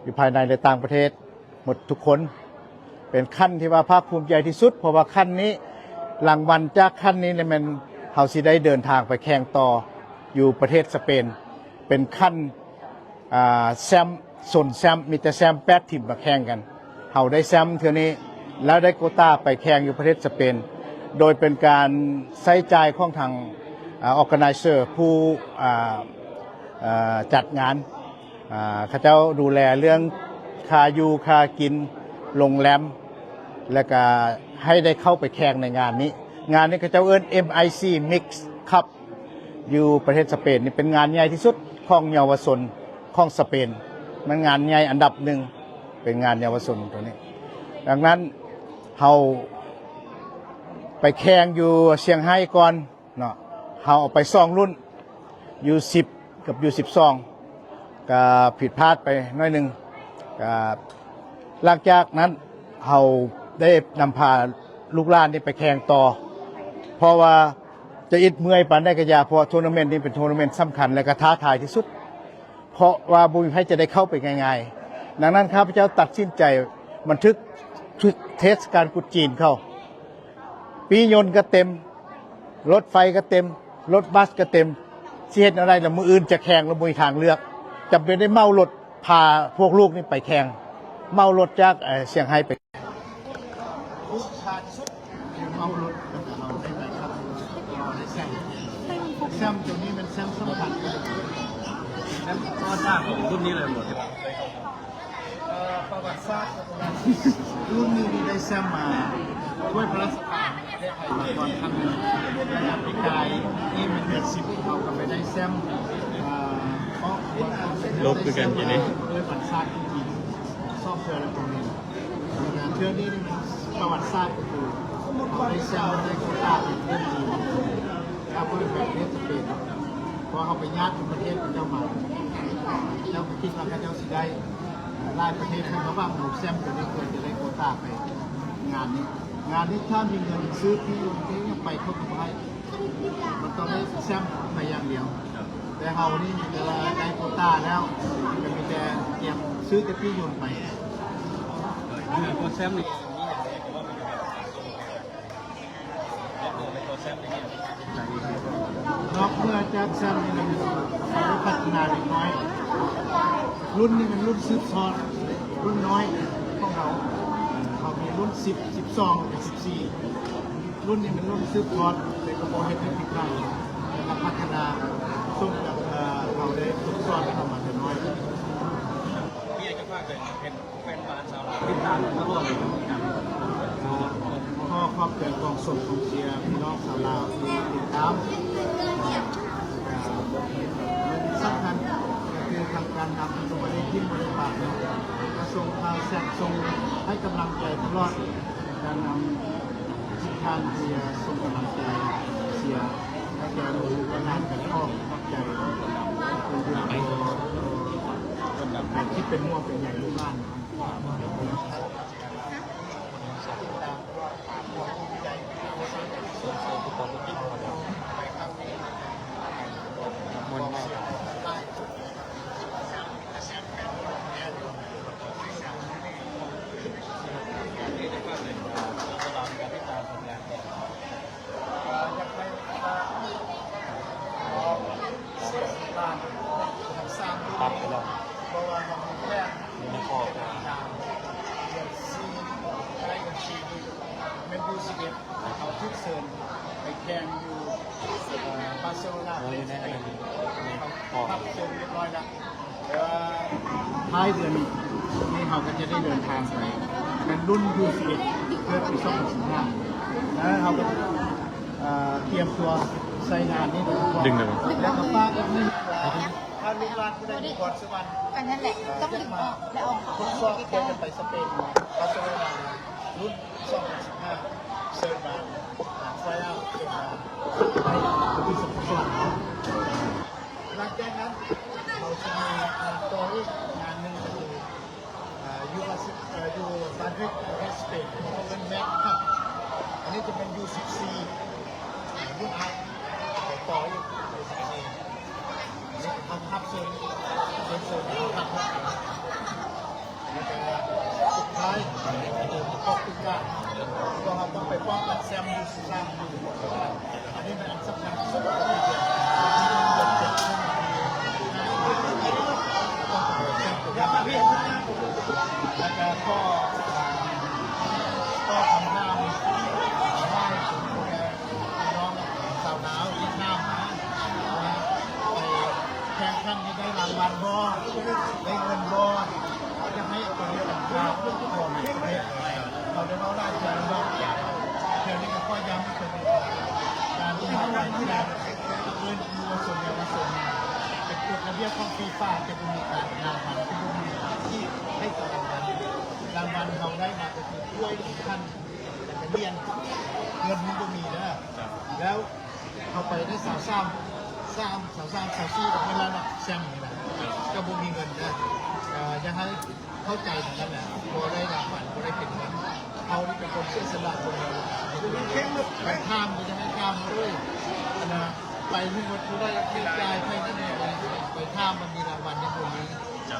ຢູ່ພາຍໃນ ແລະ ຕ່າງປະເທດໝົດທຸກຄົນ. ເປັນຂັ້ນທີ່ວ່າພາກພູມໃຈທີ່ສຸດ, ເພາະວ່າຂັ້ນນີ້ ລາງວັນຈາກຂັ້ນນີ້ແມ່ນເຮົາຊິໄດ້ເດີນທາງໄປແຂ່ງຕໍ່ຢູ່ປະເທດສະເປນ. ເປັນຂັ້ນ ອາ ແຊ້ມ ຊົນແຊ້ມ ມີແຕ່ແຊ້ມແປດທີມມາແຂ່ງກັນ. ເຮົາໄດ້ແຊ້ມເທື່ອນີ້ ແລ້ວໄດ້ໂກຕາໄປແຂ່ງຢູ່ປະເທດສະເປນ ໂດຍເປັນການໃຊ້ຈ່າຍຂອງທາງ ອາ organizer ຜູ້ ອາ ອາ ຈັດງານ. ອາ ເຂົາເຈົ້າດູແລເລື່ອງຄ່າຢູ່ຄ່າກິນ ໂຮງແຮມ ແລ້ວກະໃຫ້ໄດ້ເຂົ້າໄປແຂ່ງໃນງານນີ້. ງານນີ້ເຂົາເຈົ້າເອີ້ນ MIC Mix Cup ຢູ່ປະເທດສະເປນນີ້ເປັນງານໃຫຍ່ທີ່ສຸດຂອງເຍົາວະຊົນຂອງສະເປນ, ມັນງານໃຫຍ່ອັນດັບໜຶ່ງ ເປັນງານເຍົາວະຊົນໂຕນີ້. ດັ່ງນັ້ນ ເຮົາໄປແຂ່ງຢູ່ຊຽງໄຮ້ກ່ອນເນາະ, ເຮົາເອົາໄປສອງລຸ້ນ ຢູສິບ ກັບຢູສິບສອງ ກະຜິດພາດໄປໜ້ອຍໜຶ່ງ. ກະຫຼັງຈາກນັ້ນ ເຮົາໄດ້ນຳພາລູກຫຼານນີ້ໄປແຂ່ງຕໍ່ ເພາະວ່າ ຈະອິດເມື່ອຍປານໃດກະຢ່າ, ເພາະວ່າໂທນາເມັນນີ້ເປັນໂທນາເມັນສຳຄັນ ແລະ ກະທ້າທາຍທີ່ສຸດ, ເພາະວ່າບໍ່ມີໃຜຈະໄດ້ເຂົ້າໄປງ່າຍໆ. ດັ່ງນັ້ນ ຂ້າພະເຈົ້າຕັດສິນໃຈບັນທຶກເທດສະການກຸດຈີນເຂົ້າ, ປີ້ຍົນກະເຕັມ, ລົດໄຟກະເຕັມ, ລົດບັສກະເຕັມ, ຊິເຮັດແນວໃດລະ? ມື້ອື່ນຈະແຂ່ງລະບໍ່ມີທາງເລືອກ, ຈຳເປັນໄດ້ເໝົາລົດພາພວກລູກນີ້ໄປແຂ່ງ, ເໝົາລົດຈາກ ເອີ ຊຽງໄຮ້ໄປ. ສຸດທ້າຍສຸດ ເອົາລົດ ແລ້ວກໍເອົາໄດ້ໃບຂັບ ເອົາໄດ້ແຊມ ແຊມໂຕນີ້ແມ່ນແຊມສຳຄັນ ແຊມປະຫວັດສາດຂອງລຸ້ນນີ້ເລີຍບໍ່? ເອີ ປະຫວັດສາດຂອງລຸ້ນນີ້ ໄດ້ແຊມ ອາ ຖ້ວຍພະລາຊະທານປະເທດໄທມາກ່ອນຄັ້ງໜຶ່ງ ແລະ ປີກາຍນີ້ແມ່ນເດືອນສິບ ເຮົາກໍໄປໄດ້ແຊມ ອາ ເພາະ ລົບຄືກັນ ໄດ້ແຊມ ຢູ່ນີ້ ອາ ຖ້ວຍພະລາຊະທານອີກສອງເທື່ອແລ້ວ ປະມານ ເທື່ອນີ້ປະຫວັດສາດກໍຄື ເຮົາໄດ້ແຊມ ໄດ້ໂຄຕ້າເປັນເລື່ອງດີ ຖ້າບໍ່ໄດ້ໄປປະເທດສະເປນເນາະ ເພາະເຮົາໄປຍາດຢູ່ປະເທດເຂົາເຈົ້າມາ ເຈົ້າກໍຄິດວ່າເຂົາເຈົ້າຊິໄດ້ຫຼາຍປະເທດ ເພິ່ນກໍຫວັງເອົາແຊມໂຕນີ້ ເພື່ອຈະໄດ້ໂຄຕ້າໄປງານນີ້ ງານນີ້ຖ້າມີເງິນຊື້ທີ່ຢູ່ປະເທດ ຍັງໄປເຂົາກໍບໍ່ໃຫ້ ມັນຕ້ອງໄດ້ແຊມໄປຢ່າງດຽວ ແຕ່ເຮົານີ້ມີແຕ່ວ່າໄດ້ໂຄຕ້າແລ້ວ ກໍມີແຕ່ກຽມຊື້ແຕ່ປີ້ຍົນໄປ ເອີ ໂຄແຊມນີ້ມີຫຍັງແດ່ ແຕ່ວ່າມັນກໍແບບ ນອກເໜືອໄປໂຄແຊມນີ້ ນອກເໜືອຈາກແຊມນີ້ແລ້ວ ເຮົາໄດ້ພັດທະນາເດັກນ້ອຍ ລຸ້ນນີ້ແມ່ນລຸ້ນສືບທອດ ລຸ້ນນ້ອຍຂອງເຮົາ ເຮົາມີລຸ້ນສິບ ສິບສອງ ແລະ ສິບສີ່ ລຸ້ນນີ້ແມ່ນລຸ້ນສືບທອດ ແຕ່ກໍບໍ່ເຮັດໃຫ້ຜິດຫວັງ ແຕ່ກໍພັດທະນາສົມກັບ ເອີ ເຮົາໄດ້ຝຶກສອນເຂົາມາແຕ່ນ້ອຍ. ມີຫຍັງຈະຝາກເຖິງແຟນ ແຟນບານຊາວລາວ ຕິດຕາມມາຕະຫຼອດເລີຍ ຂໍຂອບໃຈກອງຊົມກອງເຊຍພີ່ນ້ອງຊາວລາວທີ່ຕິດຕາມ ແລະ ກະສຳຄັນກໍຄືທາງການນຳກໍບໍ່ໄດ້ຖິ້ມບໍ່ໄດ້ປະເນາະ ກະສົ່ງຂ່າວແຊັດ ສົ່ງໃຫ້ກຳລັງໃຈຕະຫຼອດ ການນຳ ທຸກທ່ານທີ່ສົ່ງກຳລັງໃຈເຊຍໃຫ້ແກ່ລູກໆຫຼານໆ ກໍຂໍຂອບໃຈ ທີ່ເປັນຫ່ວງເປັນໃຍລູກຫຼານ. ແມ່ນຢູ່ສິບເອັດ ເຂົາຖືກເຊີນໄປແຂ່ງຢູ່ ເອີ ບາເຊໂລນາ ເຂົາຮັບເຊີນຮຽບຮ້ອຍແລ້ວ ແຕ່ວ່າທ້າຍເດືອນນີ້ ນີ້ເຮົາກໍຈະໄດ້ເດີນທາງໄປ ແມ່ນລຸ້ນຢູສິບເອັດ ເກີດປີສອງພັນສິບຫ້າ ແລ້ວເຮົາກໍ ເອີ ຕຽມຕົວໃສ່ງານນີ້ໂດຍສະເພາະ ດຶງໄດ້ບໍ່? ແລ້ວກໍຝາກອີກໜຶ່ງ ຖ້າລູກຫຼານຜູ້ໃດຢູ່ພອນສະຫວັນ ກໍນັ້ນແຫຼະ ຕ້ອງດຶງອອກ ແລ້ວເອົາເຂົ້າ ທົດສອບ ເພື່ອຈະໄປສະເປນ ບາເຊໂລນາ ລຸ້ນ ສອງພັນສິບຫ້າ ເຊີນມາ ອ່າ ໄຟອາວ ເຊີນມາ ໄດ້ ທີ່ສະໂມສອນເນາະ. ຫຼັງຈາກນັ້ນ ເຮົາຈະມີ ອ່າ ຕໍ່ອີກງານໜຶ່ງ ກໍຄື ອ່າ ຢູ່ ອ່າ ຢູ່ມາດຣິດ ປະເທດສະເປນ ເຂົາເອີ້ນແມັດຄັບ ອັນນີ້ຈະແມ່ນຢູສິບສີ່ ອ່າ ລຸ້ນອາຍ ຕໍ່ອີກ ຢູສິບສີ່ ເຮົາຮັບເຊີນ ເຊີນ ເຊີນ ເຮົາຮັບ ແລ້ວກໍສຸດທ້າຍ ເອີ ປອກຕຸກກາ ພວກເຮົາຕ້ອງໄປປ້ອງກັນແຊ້ມຢູ່ສາມ ຢູ່ ອັນນີ້ແມ່ນອັນສຳຄັນທີ່ສຸດ ແລ້ວກໍຂໍ້ ຂໍ້ຄຳຖາມ ຂອງຜູ້ແມ່ ພີ່ນ້ອງຊາວລາວທີ່ຖາມມາວ່າ ໄປແຂ່ງຂັນນີ້ໄດ້ລາງວັນບໍ່ ໄດ້ເງິນບໍ່ ຈະໃຫ້ຕົວເລກຂອງເຮົາ ເຮົາໄດ້ເວົ້າຫຼາຍເທື່ອແລ້ວ ດຽວນີ້ກໍຂໍຢ້ຳອີກເທື່ອໜຶ່ງວ່າ ການທີ່ເຮົາໄປແຂ່ງເພື່ອເອີ້ນເຍົາວະຊົນ ເຍົາວະຊົນ ເປັນກົດລະບຽບຂອງຟີຟາ ຈະບໍ່ມີການລາງວັນ ຈະບໍ່ມີການທີ່ໃຫ້ຕົວລາງວັນ ລາງວັນເຮົາໄດ້ມາກໍຄືຖ້ວຍ ຂັນ ແລ້ວກໍຫຼຽນ ເງິນມັນບໍ່ມີເດີ ແລ້ວເຮົາໄປໄດ້ຊາວສາມ ຊາວສາມ ຊາວສາມ ຊາວສີ່ ກໍເວລາເນາະ ແຊມນີ້ນະ ກໍບໍ່ມີເງິນເດີ ກໍຢາກໃຫ້ເຂົ້າໃຈນຳນັ້ນແຫຼະ ບໍ່ໄດ້ລາງວັນ ບໍ່ໄດ້ເປັນເງິນ ເຮົານີ້ເປັນຄົນເສຍສະຫຼະຄົນໜຶ່ງ ໄປຖາມກໍຢາກໃຫ້ຖາມ ໂອ້ຍ ອັນນ່າ ໄປຮູ້ໝົດເທົ່າໃດ ຄ່າໃຊ້ຈ່າຍ ໃຜນັ້ນນີ້ ໄປຖາມມັນມີລາງວັນຍັງບໍ່ມີ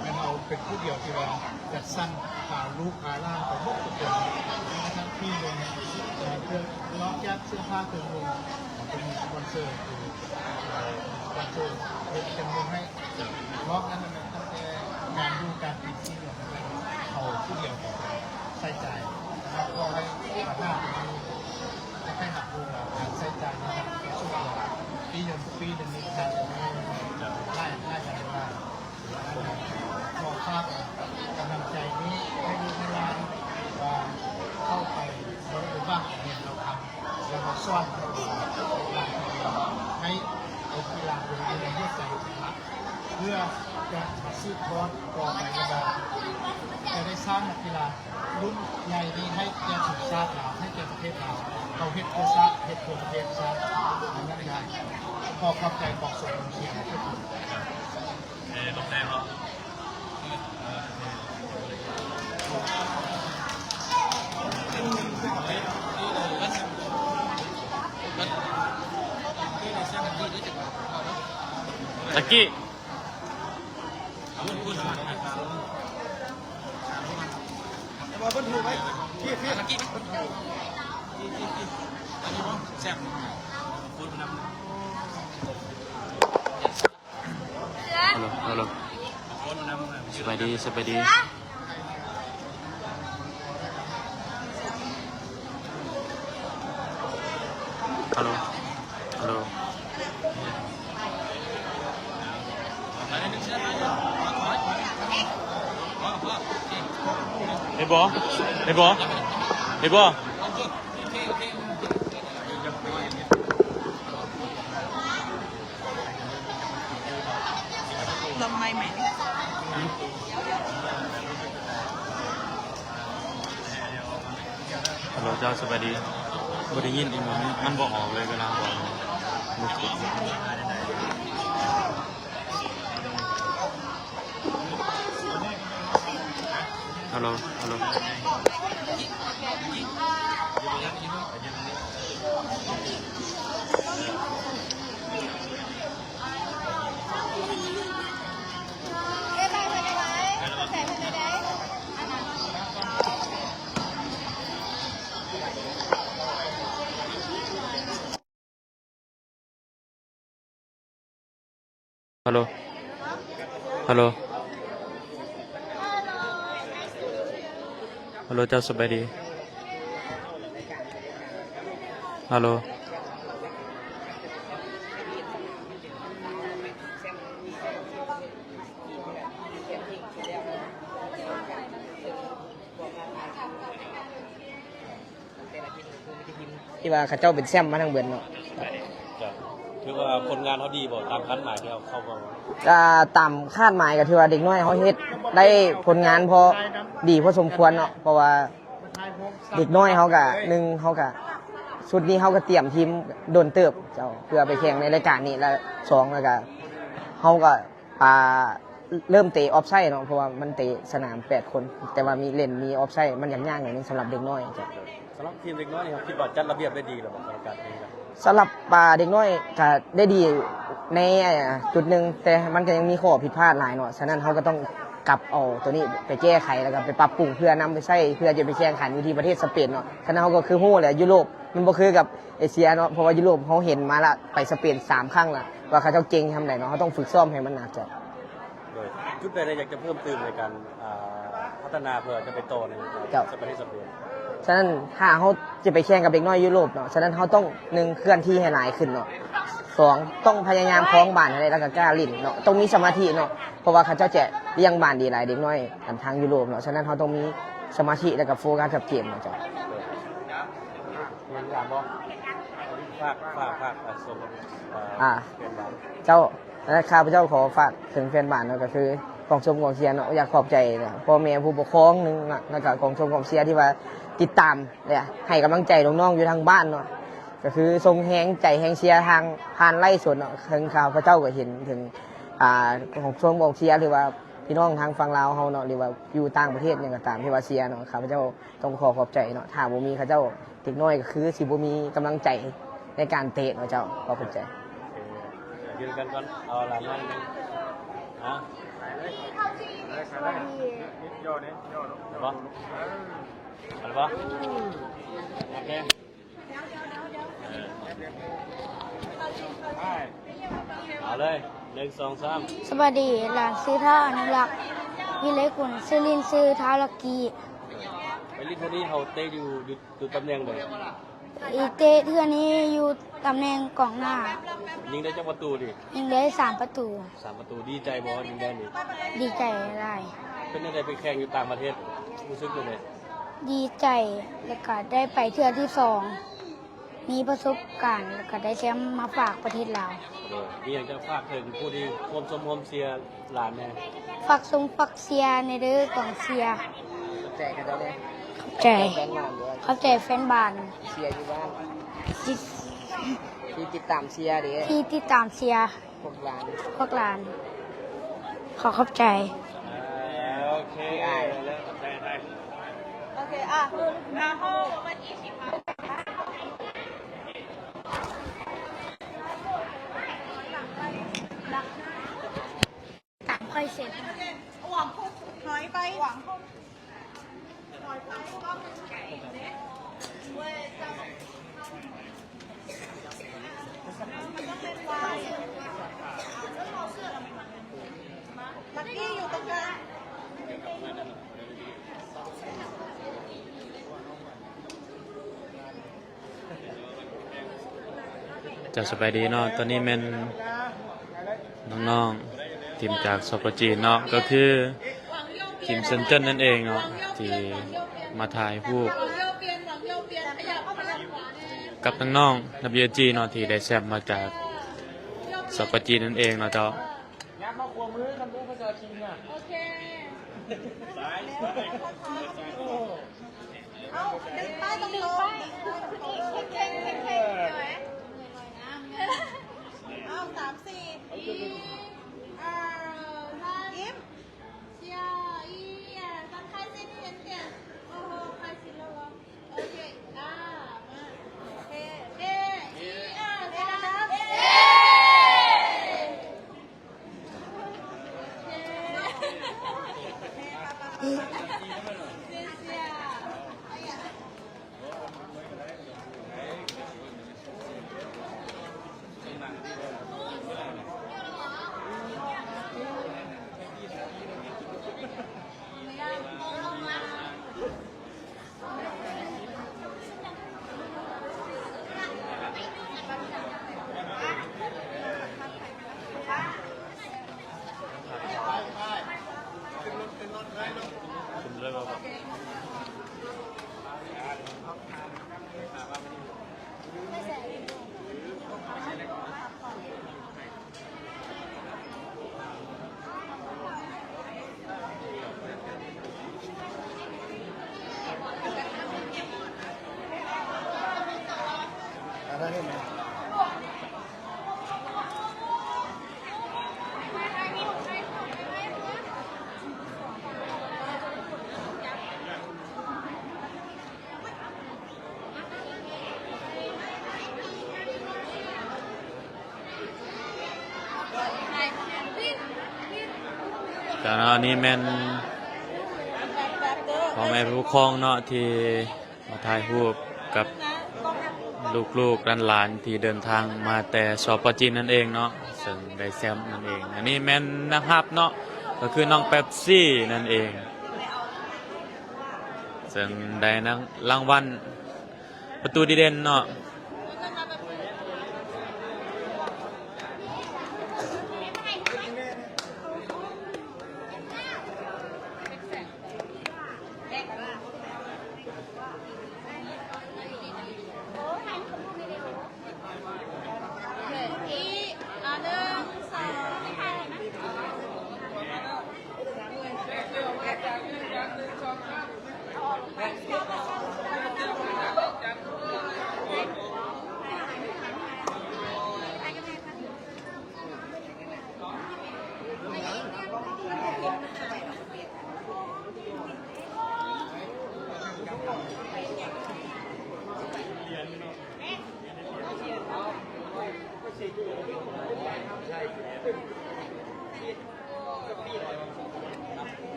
ແມ່ນເຮົາເປັນຜູ້ດຽວທີ່ວ່າ ຈັດສັນພາລູກພາຫຼານໄປໝົດທຸກຄົນ ແມ້ກະທັ່ງທີ່ລົງ ເອີ ເຄື່ອງ ນອກຈາກເສື້ອຜ້າເຄື່ອງນຸ່ງ ເຮົາກໍມີສະປອນເຊີ ຄື ເອີ ສະປອນເຊີເຮັດເຄື່ອງນຸ່ງໃຫ້ ນອກນັ້ນແມ່ນຕັ້ງແຕ່ການຢູ່ການກິນ ສິ່ງເຫຼົ່ານັ້ນແຫຼະ ເຮົາຜູ້ດຽວກໍໃຊ້ຈ່າຍ ແລ້ວ ຂໍໃຫ້ບັນຫາຈະໄດ້ຮັບຮູ້ວ່າການໃຊ້ຈ່າຍໃນການສູ້ກັນ ປີໜຶ່ງປີໜຶ່ງນີ້ ການລາຍ ລາຍການລາຍ ຂໍຝາກກຳລັງໃຈນີ້ໃຫ້ລູກໃຫ້ຫຼານ ວ່າເຂົ້າໄປບໍລິເວນບ້ານຂອງແມ່ນລາວຄຳ ແລ້ວກໍສອນໃຫ້ລູກໃຫ້ເອົາກິລາເປັນກິລາຫົວໃຈເປັນຫຼັກ ເພື່ອຈະມາສືບທອດຕໍ່ໄປວ່າ ຈະໄດ້ສ້າງນັກກິລາລຸ້ນໃຫຍ່ນີ້ໃຫ້ແກ່ທີມຊາດລາວ ໃຫ້ແກ່ປະເທດລາວ. ເຮົາເຮັດເພື່ອຊາດ ເຮັດເພື່ອປະເທດຊາດ ອັນນັ້ນໄດ້. ຂໍຂອບໃຈກອງເຊີຍກອງເຊຍທຸກຄົນ. ເອີ ຂອບໃຈເນາະ. ຕະກີ້ ຕະກີ້ ຕະກີ້ ອັນນີ້ບໍ່ແຊບ. ຮັລໂຫຼ ຮັລໂຫຼ ສະບາຍດີ ສະບາຍດີ. ຮັລໂຫຼ ຮັລໂຫຼ ເຫັນບໍ່ ເຫັນບໍ່ ເຫັນບໍ່? ລອງໄມໃໝ່. ຮັລໂຫຼ ເຈົ້າ ສະບາຍດີ. ບໍ່ໄດ້ຍິນອີກ ມັນ ມັນບໍ່ອອກເລີຍ ເວລາເວົ້າມັນຕິດ. ຮັລໂຫຼ ຮັລໂຫຼ. ຮັລໂຫຼ ຮັລໂຫຼ ຮັລໂຫຼ ເຈົ້າ ສະບາຍດີ. ຮັລໂຫຼ. ທີ່ວ່າເຂົາເຈົ້າເປັນແຊ້ມມາທັງເບິດເນາະ. ກໍຖືວ່າຜົນງານເຮົາດີບໍ່ ຕາມຄາດໝາຍທີ່ເຮົາເຂົ້າມາ? ກໍຕາມຄາດໝາຍ ກໍຖືວ່າເດັກນ້ອຍເຮົາເຮັດໄດ້ຜົນງານພໍດີພໍສົມຄວນເນາະ ເພາະວ່າເດັກນ້ອຍເຮົາກໍ ໜຶ່ງ ເຮົາກໍ ຊຸດນີ້ເຮົາກໍຕຽມທີມດົນເຕີບເຈົ້າ ເພື່ອໄປແຂ່ງໃນລາຍການນີ້ ແລະ ສອງ ແລ້ວກໍເຮົາກໍ ອ່າ ເລີ່ມເຕະອອຟໄຊເນາະ ເພາະວ່າມັນເຕະສະໜາມແປດຄົນ ແຕ່ວ່າມີເຫຼັ້ນມີອອຟໄຊ ມັນຍາກໆໜ້ອຍໜຶ່ງສຳລັບເດັກນ້ອຍເຈົ້າ. ສຳລັບທີມເດັກນ້ອຍນີ້ ຄິດວ່າຈັດລະບຽບໄດ້ດີແລ້ວບໍ່ ສຳລັບການເຕະ? ສຳລັບ ອ່າ ເດັກນ້ອຍກໍໄດ້ດີໃນ ອ່າ ຈຸດໜຶ່ງ ແຕ່ມັນກໍຍັງມີຂໍ້ຜິດພາດຫຼາຍເນາະ ສະນັ້ນເຮົາກໍຕ້ອງກັບເອົາໂຕນີ້ໄປແກ້ໄຂ ແລ້ວກໍໄປປັບປຸງ ເພື່ອນຳໄປໃຊ້ ເພື່ອຈະໄປແຂ່ງຂັນຢູ່ທີ່ປະເທດສະເປນເນາະ. ສະນັ້ນເຮົາກໍຄືຮູ້ແຫຼະ ຢູໂຣບມັນບໍ່ຄືກັບ ເອເຊຍເນາະ ເພາະວ່າຢູໂຣບເຮົາເຫັນມາລະ ໄປສະເປນສາມຄັ້ງລະ ວ່າເຂົາເຈົ້າເກັ່ງຊ່ຳໃດເນາະ ເຮົາຕ້ອງຝຶກຊ້ອມໃຫ້ມັນໜັກເຈົ້າ. ໂດຍ ຈຸດໃດທີ່ຢາກຈະເພີ່ມຕື່ມໃນການ ອ່າ ພັດທະນາເພື່ອຈະໄປຕໍ່ໃນ ເຈົ້າ ປະເທດສະເປນ? ສະນັ້ນຖ້າເຮົາຈະໄປແຂ່ງກັບເດັກນ້ອຍຢູໂຣບເນາະ ສະນັ້ນເຮົາຕ້ອງ ໜຶ່ງ ເຄື່ອນທີ່ໃຫ້ຫຼາຍຂຶ້ນເນາະ ສອງ ຕ້ອງພະຍາຍາມຄອງບານໃຫ້ໄດ້ ແລ້ວກໍກ້າຫຼິ້ນເນາະ ຕ້ອງມີສະມາທິເນາະ ເພາະວ່າເຂົາເຈົ້າຈະລ້ຽງບານດີຫຼາຍ ເດັກນ້ອຍອັນທາງຢູໂຣບເນາະ ສະນັ້ນເຮົາຕ້ອງມີສະມາທິ ແລ້ວກໍໂຟກັສກັບເກມເນາະເຈົ້າ. ໂດຍ ມີຄຳຖາມບໍ່? ຝາກ ຝາກ ຝາກ ອ່າ ສົ່ງ ອ່າ ເພື່ອນບ້ານ ເຈົ້າ ແລະ ຂ້າພະເຈົ້າຂໍຝາກເຖິງແຟນບານເນາະ ກໍຄືກອງຊົມກອງເຊຍເນາະ ຢາກຂອບໃຈພໍ່ແມ່ຜູ້ປົກຄອງໜຶ່ງເນາະ ແລ້ວກໍກອງຊົມກອງເຊຍທີ່ວ່າຕິດຕາມ ແລະ ໃຫ້ກຳລັງໃຈນ້ອງໆຢູ່ທາງບ້ານເນາະ ກໍຄືສົ່ງແຮງໃຈແຮງເຊຍທາງຜ່ານໄລຟ໌ສົດເນາະ ເຖິງຂ້າພະເຈົ້າກໍເຫັນເຖິງ ອ່າ ກອງຊົມກອງເຊຍ ຫຼືວ່າພີ່ນ້ອງທາງຝັ່ງລາວເຮົາເນາະ ຫຼືວ່າຢູ່ຕ່າງປະເທດຫຍັງກໍຕາມທີ່ວ່າເຊຍເນາະ ຂ້າພະເຈົ້າ ຕ້ອງຂໍຂອບໃຈເນາະ ຖ້າບໍ່ມີເຂົາເຈົ້າ ເດັກນ້ອຍກໍຄືຊິບໍ່ມີກຳລັງໃຈໃນການເຕະເນາະເຈົ້າ. ຂໍຂອບໃຈ. ໂອເຄ ຢືນກັນກ່ອນ ເອົາຫຼານມາໜຶ່ງ ຮະ ໄດ້ບໍ່? ເອົາໄດ້ບໍ່? ໂອເຄ ເອີ ເອົາເລີຍ ໜຶ່ງ ສອງ ສາມ. ສະບາຍດີ ຫຼານຊື່ ທ້າວ ອະນຸລັກ ວິໄລກຸນ ຊື່ຫຼິ້ນຊື່ ທ້າວ ລັກກີ້. ໄປ ລິດເທື່ອນີ້ເຮົາເຕະຢູ່ ຢູ່ ຢູ່ຕຳແໜ່ງໃດ? ອີເຕະເທື່ອນີ້ຢູ່ຕຳແໜ່ງກອງໜ້າ. ຍິງໄດ້ຈັກປະຕູນີ້? ຍິງໄດ້ສາມປະຕູ. ສາມປະຕູ. ດີໃຈບໍ່ ຍິງໄດ້ນີ້? ດີໃຈຫຼາຍ. ເປັນຈັ່ງໃດໄປແຂ່ງຢູ່ຕ່າງປະເທດ ຮູ້ສຶກຈັ່ງໃດ? ດີໃຈ ແລ້ວກະໄດ້ໄປເທື່ອທີສອງ. ມີປະສົບການ ແລ້ວກໍໄດ້ແຊ້ມມາຝາກປະເທດລາວ. ໂດຍ ມີຫຍັງຈະຝາກເຖິງຜູ້ທີ່ຮ່ວມຊົມຮ່ວມເຊຍຫຼານແດ່? ຝາກຊົມຝາກເຊຍແດ່ເດີກອງເຊຍ. ຂອບໃຈເຂົາເຈົ້າເດີ. ຂອບໃຈ ຂອບໃຈແຟນບານ. ເຊຍຢູ່ບ້ານ ທີ່ ທີ່ຕິດຕາມເຊຍເດ້ ທີ່ຕິດຕາມເຊຍ ພວກຫຼານ ພວກຫຼານ. ຂໍຂອບໃຈ. ໂອເຄ ຂອບໃຈ. ໂອເຄ ອ່ະ 然后我们一起跑。ຕາມຂ້ອຍເຊັນ ຫວັງຄົນ ຫອຍໄປ ຫວັງຄົນ. ເຈົ້າ ສະບາຍດີເນາະ. ຕອນນີ້ແມ່ນນ້ອງໆ ທີມຈາກ ສປ ຈີນເນາະ ກໍຄືທີມເຊິນເຈິນນັ້ນເອງເນາະ ທີ່ມາຖ່າຍຮູບກັບນ້ອງໆ ດັບເບິນຢູເອັສຈີ ເນາະ ທີ່ໄດ້ແຊ້ມມາຈາກ ສປ ຈີນນັ້ນເອງເນາະເຈົ້າ. ຍັບມາຂວາມືຄັນຮູ້ພາສາຈີນນະ. ໂອເຄ ຊ້າຍ ເອົາ ດຶງປ້າຍ ດຶງປ້າຍ ເຄັ່ງໆ ເຄັ່ງໆ ເຫັນໄຫມ? ເອົາ ສາມ ສີ່ ອີ ເອີ ຍິ້ມ ເຊຍ ອີ ອາ ສຳຄັນຊິເຫັນແກ່ ໂອ້ໂຫ ໃຄຊິລະວັງ. ໂອເຄ ອ່າ ມາ ໂອເຄ ເອ ອີ ອາ ສາມ ເອ. ກະເນາະ ອັນນີ້ແມ່ນພໍ່ແມ່ຜູ້ປົກຄອງເນາະ ທີ່ມາຖ່າຍຮູບກັບລູກໆ ຫຼານໆ ທີ່ເດີນທາງມາແຕ່ ສປ ຈີນນັ້ນເອງເນາະ ເຊິ່ງໄດ້ແຊ້ມນັ້ນເອງ. ອັນນີ້ແມ່ນນັກຮັບເນາະ ກໍຄືນ້ອງແປັບຊີນັ້ນເອງ ເຊິ່ງໄດ້ນຳລາງວັນ ປະຕູດີເດັ່ນເນາະ.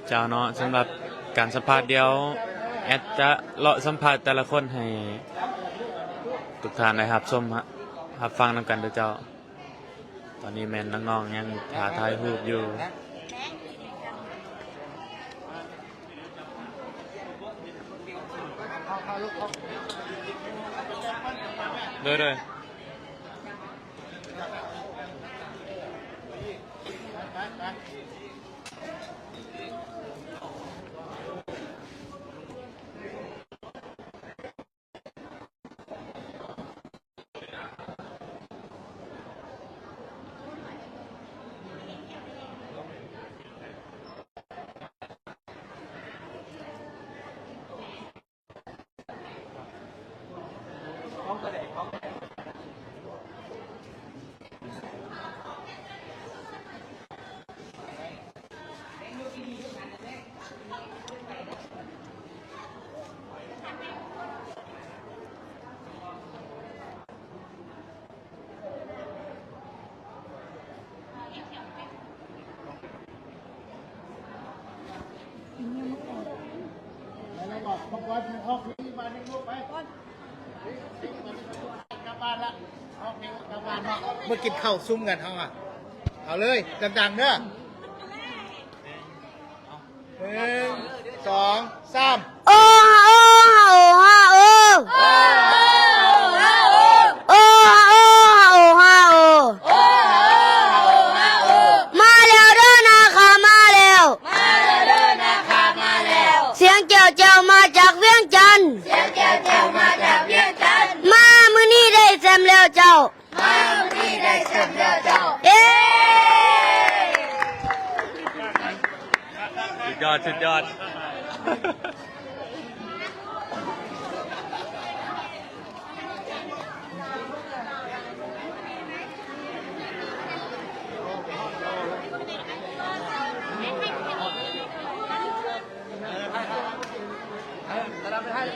ເຈົ້າເນາະ, ສຳລັບການສຳພາດ ດຽວແອັດຈະເລາະສຳພາດແຕ່ລະຄົນໃຫ້ທຸກທ່ານໄດ້ຮັບຊົມ ຮັບຟັງນຳກັນເດີ້ເຈົ້າ. ຕອນນີ້ແມ່ນນ້ອງໆຍັງຖ້າຖ່າຍຮູບຢູ່. ໂດຍ ໂດຍ. ເມື່ອກິນເຂົ້າຊຸມກັນເຮົາອະ ເອົາເລີຍ ດັງໆເດີ້. ໜຶ່ງ ສອງ ສາມ. ໂອຮາໂອ ໂອຮາໂອ ໂອຮາໂອ ໂອຮາໂອ ມາແລ້ວເດີ້ນາຄາ ມາແລ້ວ ມາແລ້ວເດີ້ນາຄາ ມາແລ້ວ. ສຽງແຈ້ວໆມາຈາກວຽງຈັນ ສຽງແຈ້ວໆມາຈາກວຽງຈັນ ມາມື້ນີ້ໄດ້ແຊມແລ້ວເຈົ້າ. ເອີ ສຸດຍອດ ສຸດຍອດ.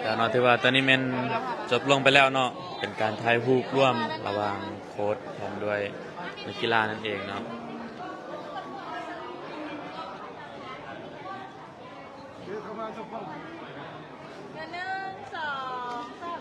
ແລ້ວເນາະ ຖືວ່າຕອນນີ້ແມ່ນຈົບລົງໄປແລ້ວເນາະ ເປັນການຖ່າຍຮູບລວມລະຫວ່າງໂຄດພ້ອມດ້ວຍນັກກິລານັ້ນເອງເນາະ. ໜຶ່ງ ສອງ ສາມ.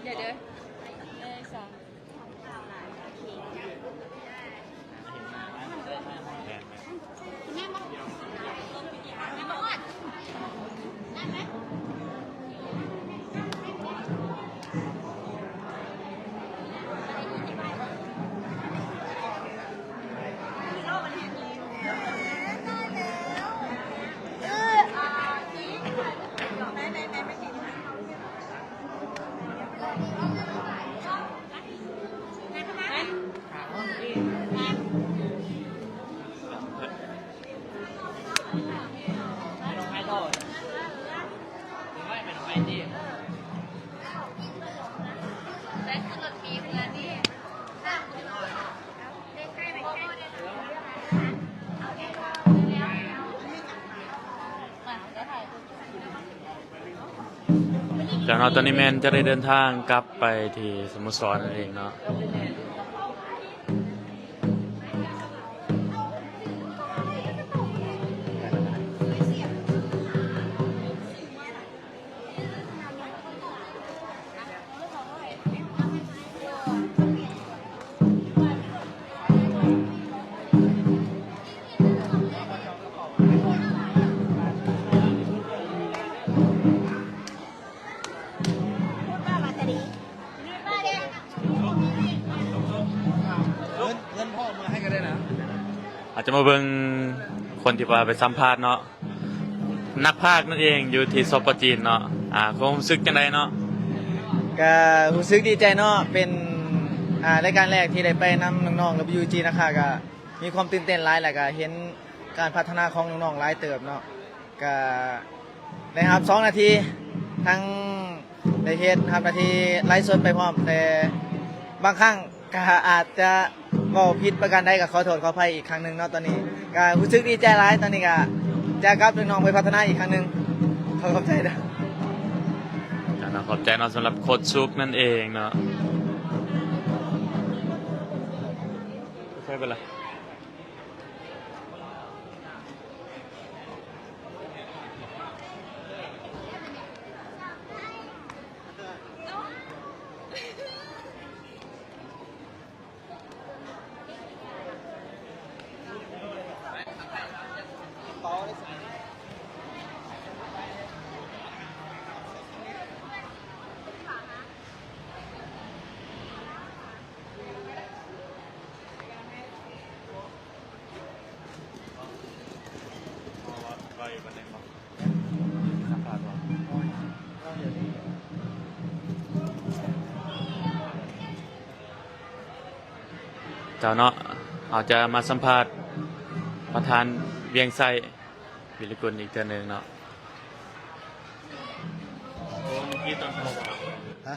ດຽວເດີ ໜຶ່ງ ສອງ. ເຈົ້າເນາະ ຕອນນີ້ແມ່ນຈະໄດ້ເດີນທາງກັບໄປທີ່ສະໂມສອນນັ້ນເອງເນາະ. ອາດຈະມາເບິ່ງຄົນທີ່ວ່າໄປສຳພາດເນາະ. ນັກພາກນັ້ນເອງ ຢູ່ທີ່ ສປ ຈີນເນາະ. ອາ ຄວາມຮູ້ສຶກຈັ່ງໃດເນາະ? ກະຮູ້ສຶກດີໃຈເນາະ ເປັນ ອາ ລາຍການແລກທີ່ໄດ້ໄປນຳນ້ອງໆ ແລະ ຢູ່ຈີນນະຄະ ກະມີຄວາມຕື່ນເຕັ້ນຫຼາຍ ແລະ ກະເຫັນການພັດທະນາຂອງນ້ອງໆ ຫຼາຍເຕີບເນາະ. ກະໄດ້ຮັບສອງໜ້າທີ່ ທັງໄດ້ເຮັດ ຮັບໜ້າທີ່ໄລຟ໌ສົດໄປພ້ອມ ແຕ່ບາງຄັ້ງ ກະອາດຈະເ ກໍຜິດປະການໃດກໍຂໍໂທດຂໍອະໄພອີກຄັ້ງໜຶ່ງເນາະ. ຕອນນີ້ກໍຮູ້ສຶກດີໃຈຫຼາຍ, ຕອນນີ້ກໍຈະກັບນ້ອງໄປພັດທະນາອີກຄັ້ງໜຶ່ງ. ຂໍຂອບໃຈເດີ. ຂອບໃຈເນາະ ສຳລັບໂຄດຊຸກນັ້ນເອງເນາະ. ໃຊ້ເວລາ ເຈົ້າເນາະ, ເຮົາຈະມາສຳພາດປະທານວຽງໄຊ ວິລະກຸນອີກເທື່ອໜຶ່ງເນາະ. ເມື່ອກີ້ຕອນພໍ່ເວົ້າ ຮະ?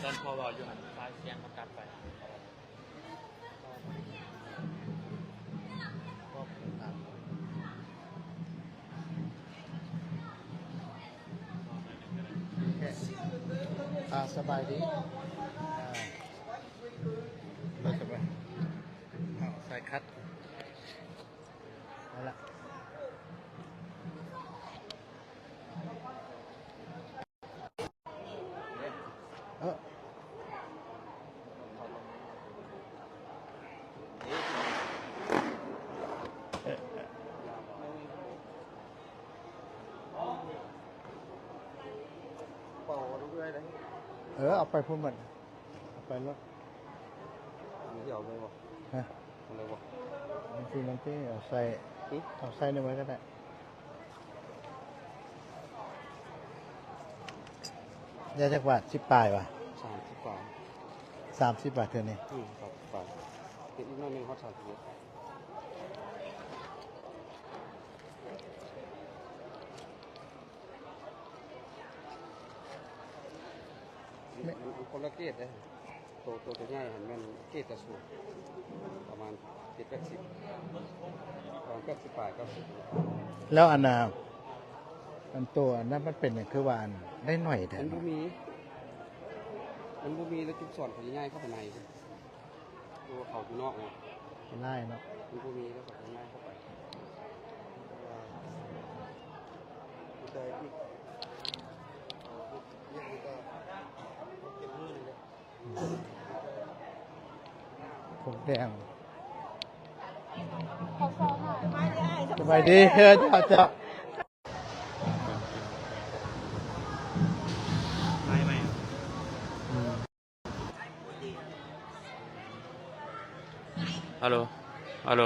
ຕອນພໍ່ເວົ້າຢູ່ຫັ້ນ ສາຍສຽງມັນຕັດໄປ. ອ່າ ສະບາຍດີ ອ່າ ສະບາຍ ເອົາ ສາຍຄັດ ເອົາລະ. ເອີ ເອີ ເອົາໄປພຸ້ນໝົດ ເອົາໄປໂລດ. ມັນຊິເອົາໄປບໍ່? ຮະ? ເອົາໄປບໍ່? ມັນຊິ ມັນຊິເອົາໃສ່ ຫຶ? ເອົາໃສ່ໃນໄວ້ກໍໄດ້. ໄດ້ຈັກບາດ? ສິບປາຍຫວາ? ສາມສິບປາຍ. ສາມສິບບາດເທື່ອນີ້? ອືມ ສາມສິບປາຍ. ເຮັດອີກໜ້ອຍໜຶ່ງຮອດສາມສິບເອັດ. ມັນຄົນລະເກດເດ້. ໂຕ ໂຕ ໂຕໃຫຍ່ຫັ້ນແມ່ນເກດກະຊວງ ປະມານເຈັດແປດສິບ ປະມານແປດສິບປາຍ ເກົ້າສິບ. ແລ້ວອັນນ່າ ອັນໂຕອັນນັ້ນມັນເປັນຫຍັງຄືວ່າອັນໄດ້ໜ້ອຍແທ້? ມັນບໍ່ມີ ມັນບໍ່ມີ ແລ້ວຈຸດສອນເຂົາຈະຍ້າຍເຂົ້າໄປໃນ ໂຕເຂົາຢູ່ນອກນະ ຫຼາຍເນາະ ມັນບໍ່ມີ ແລ້ວເຂົາຈະຍ້າຍເຂົ້າໄປ ເພາະວ່າມີແຕ່ອີກ ເອີ ເຮັດວຽກນີ້ກໍຫົກເຈັດມື້ນີ້ແຫຼະ. ຜົມແດງ ສະບາຍດີ ເອີ ເຈົ້າ ເຈົ້າ. ຮາໂຫຼ ຮາໂຫຼ.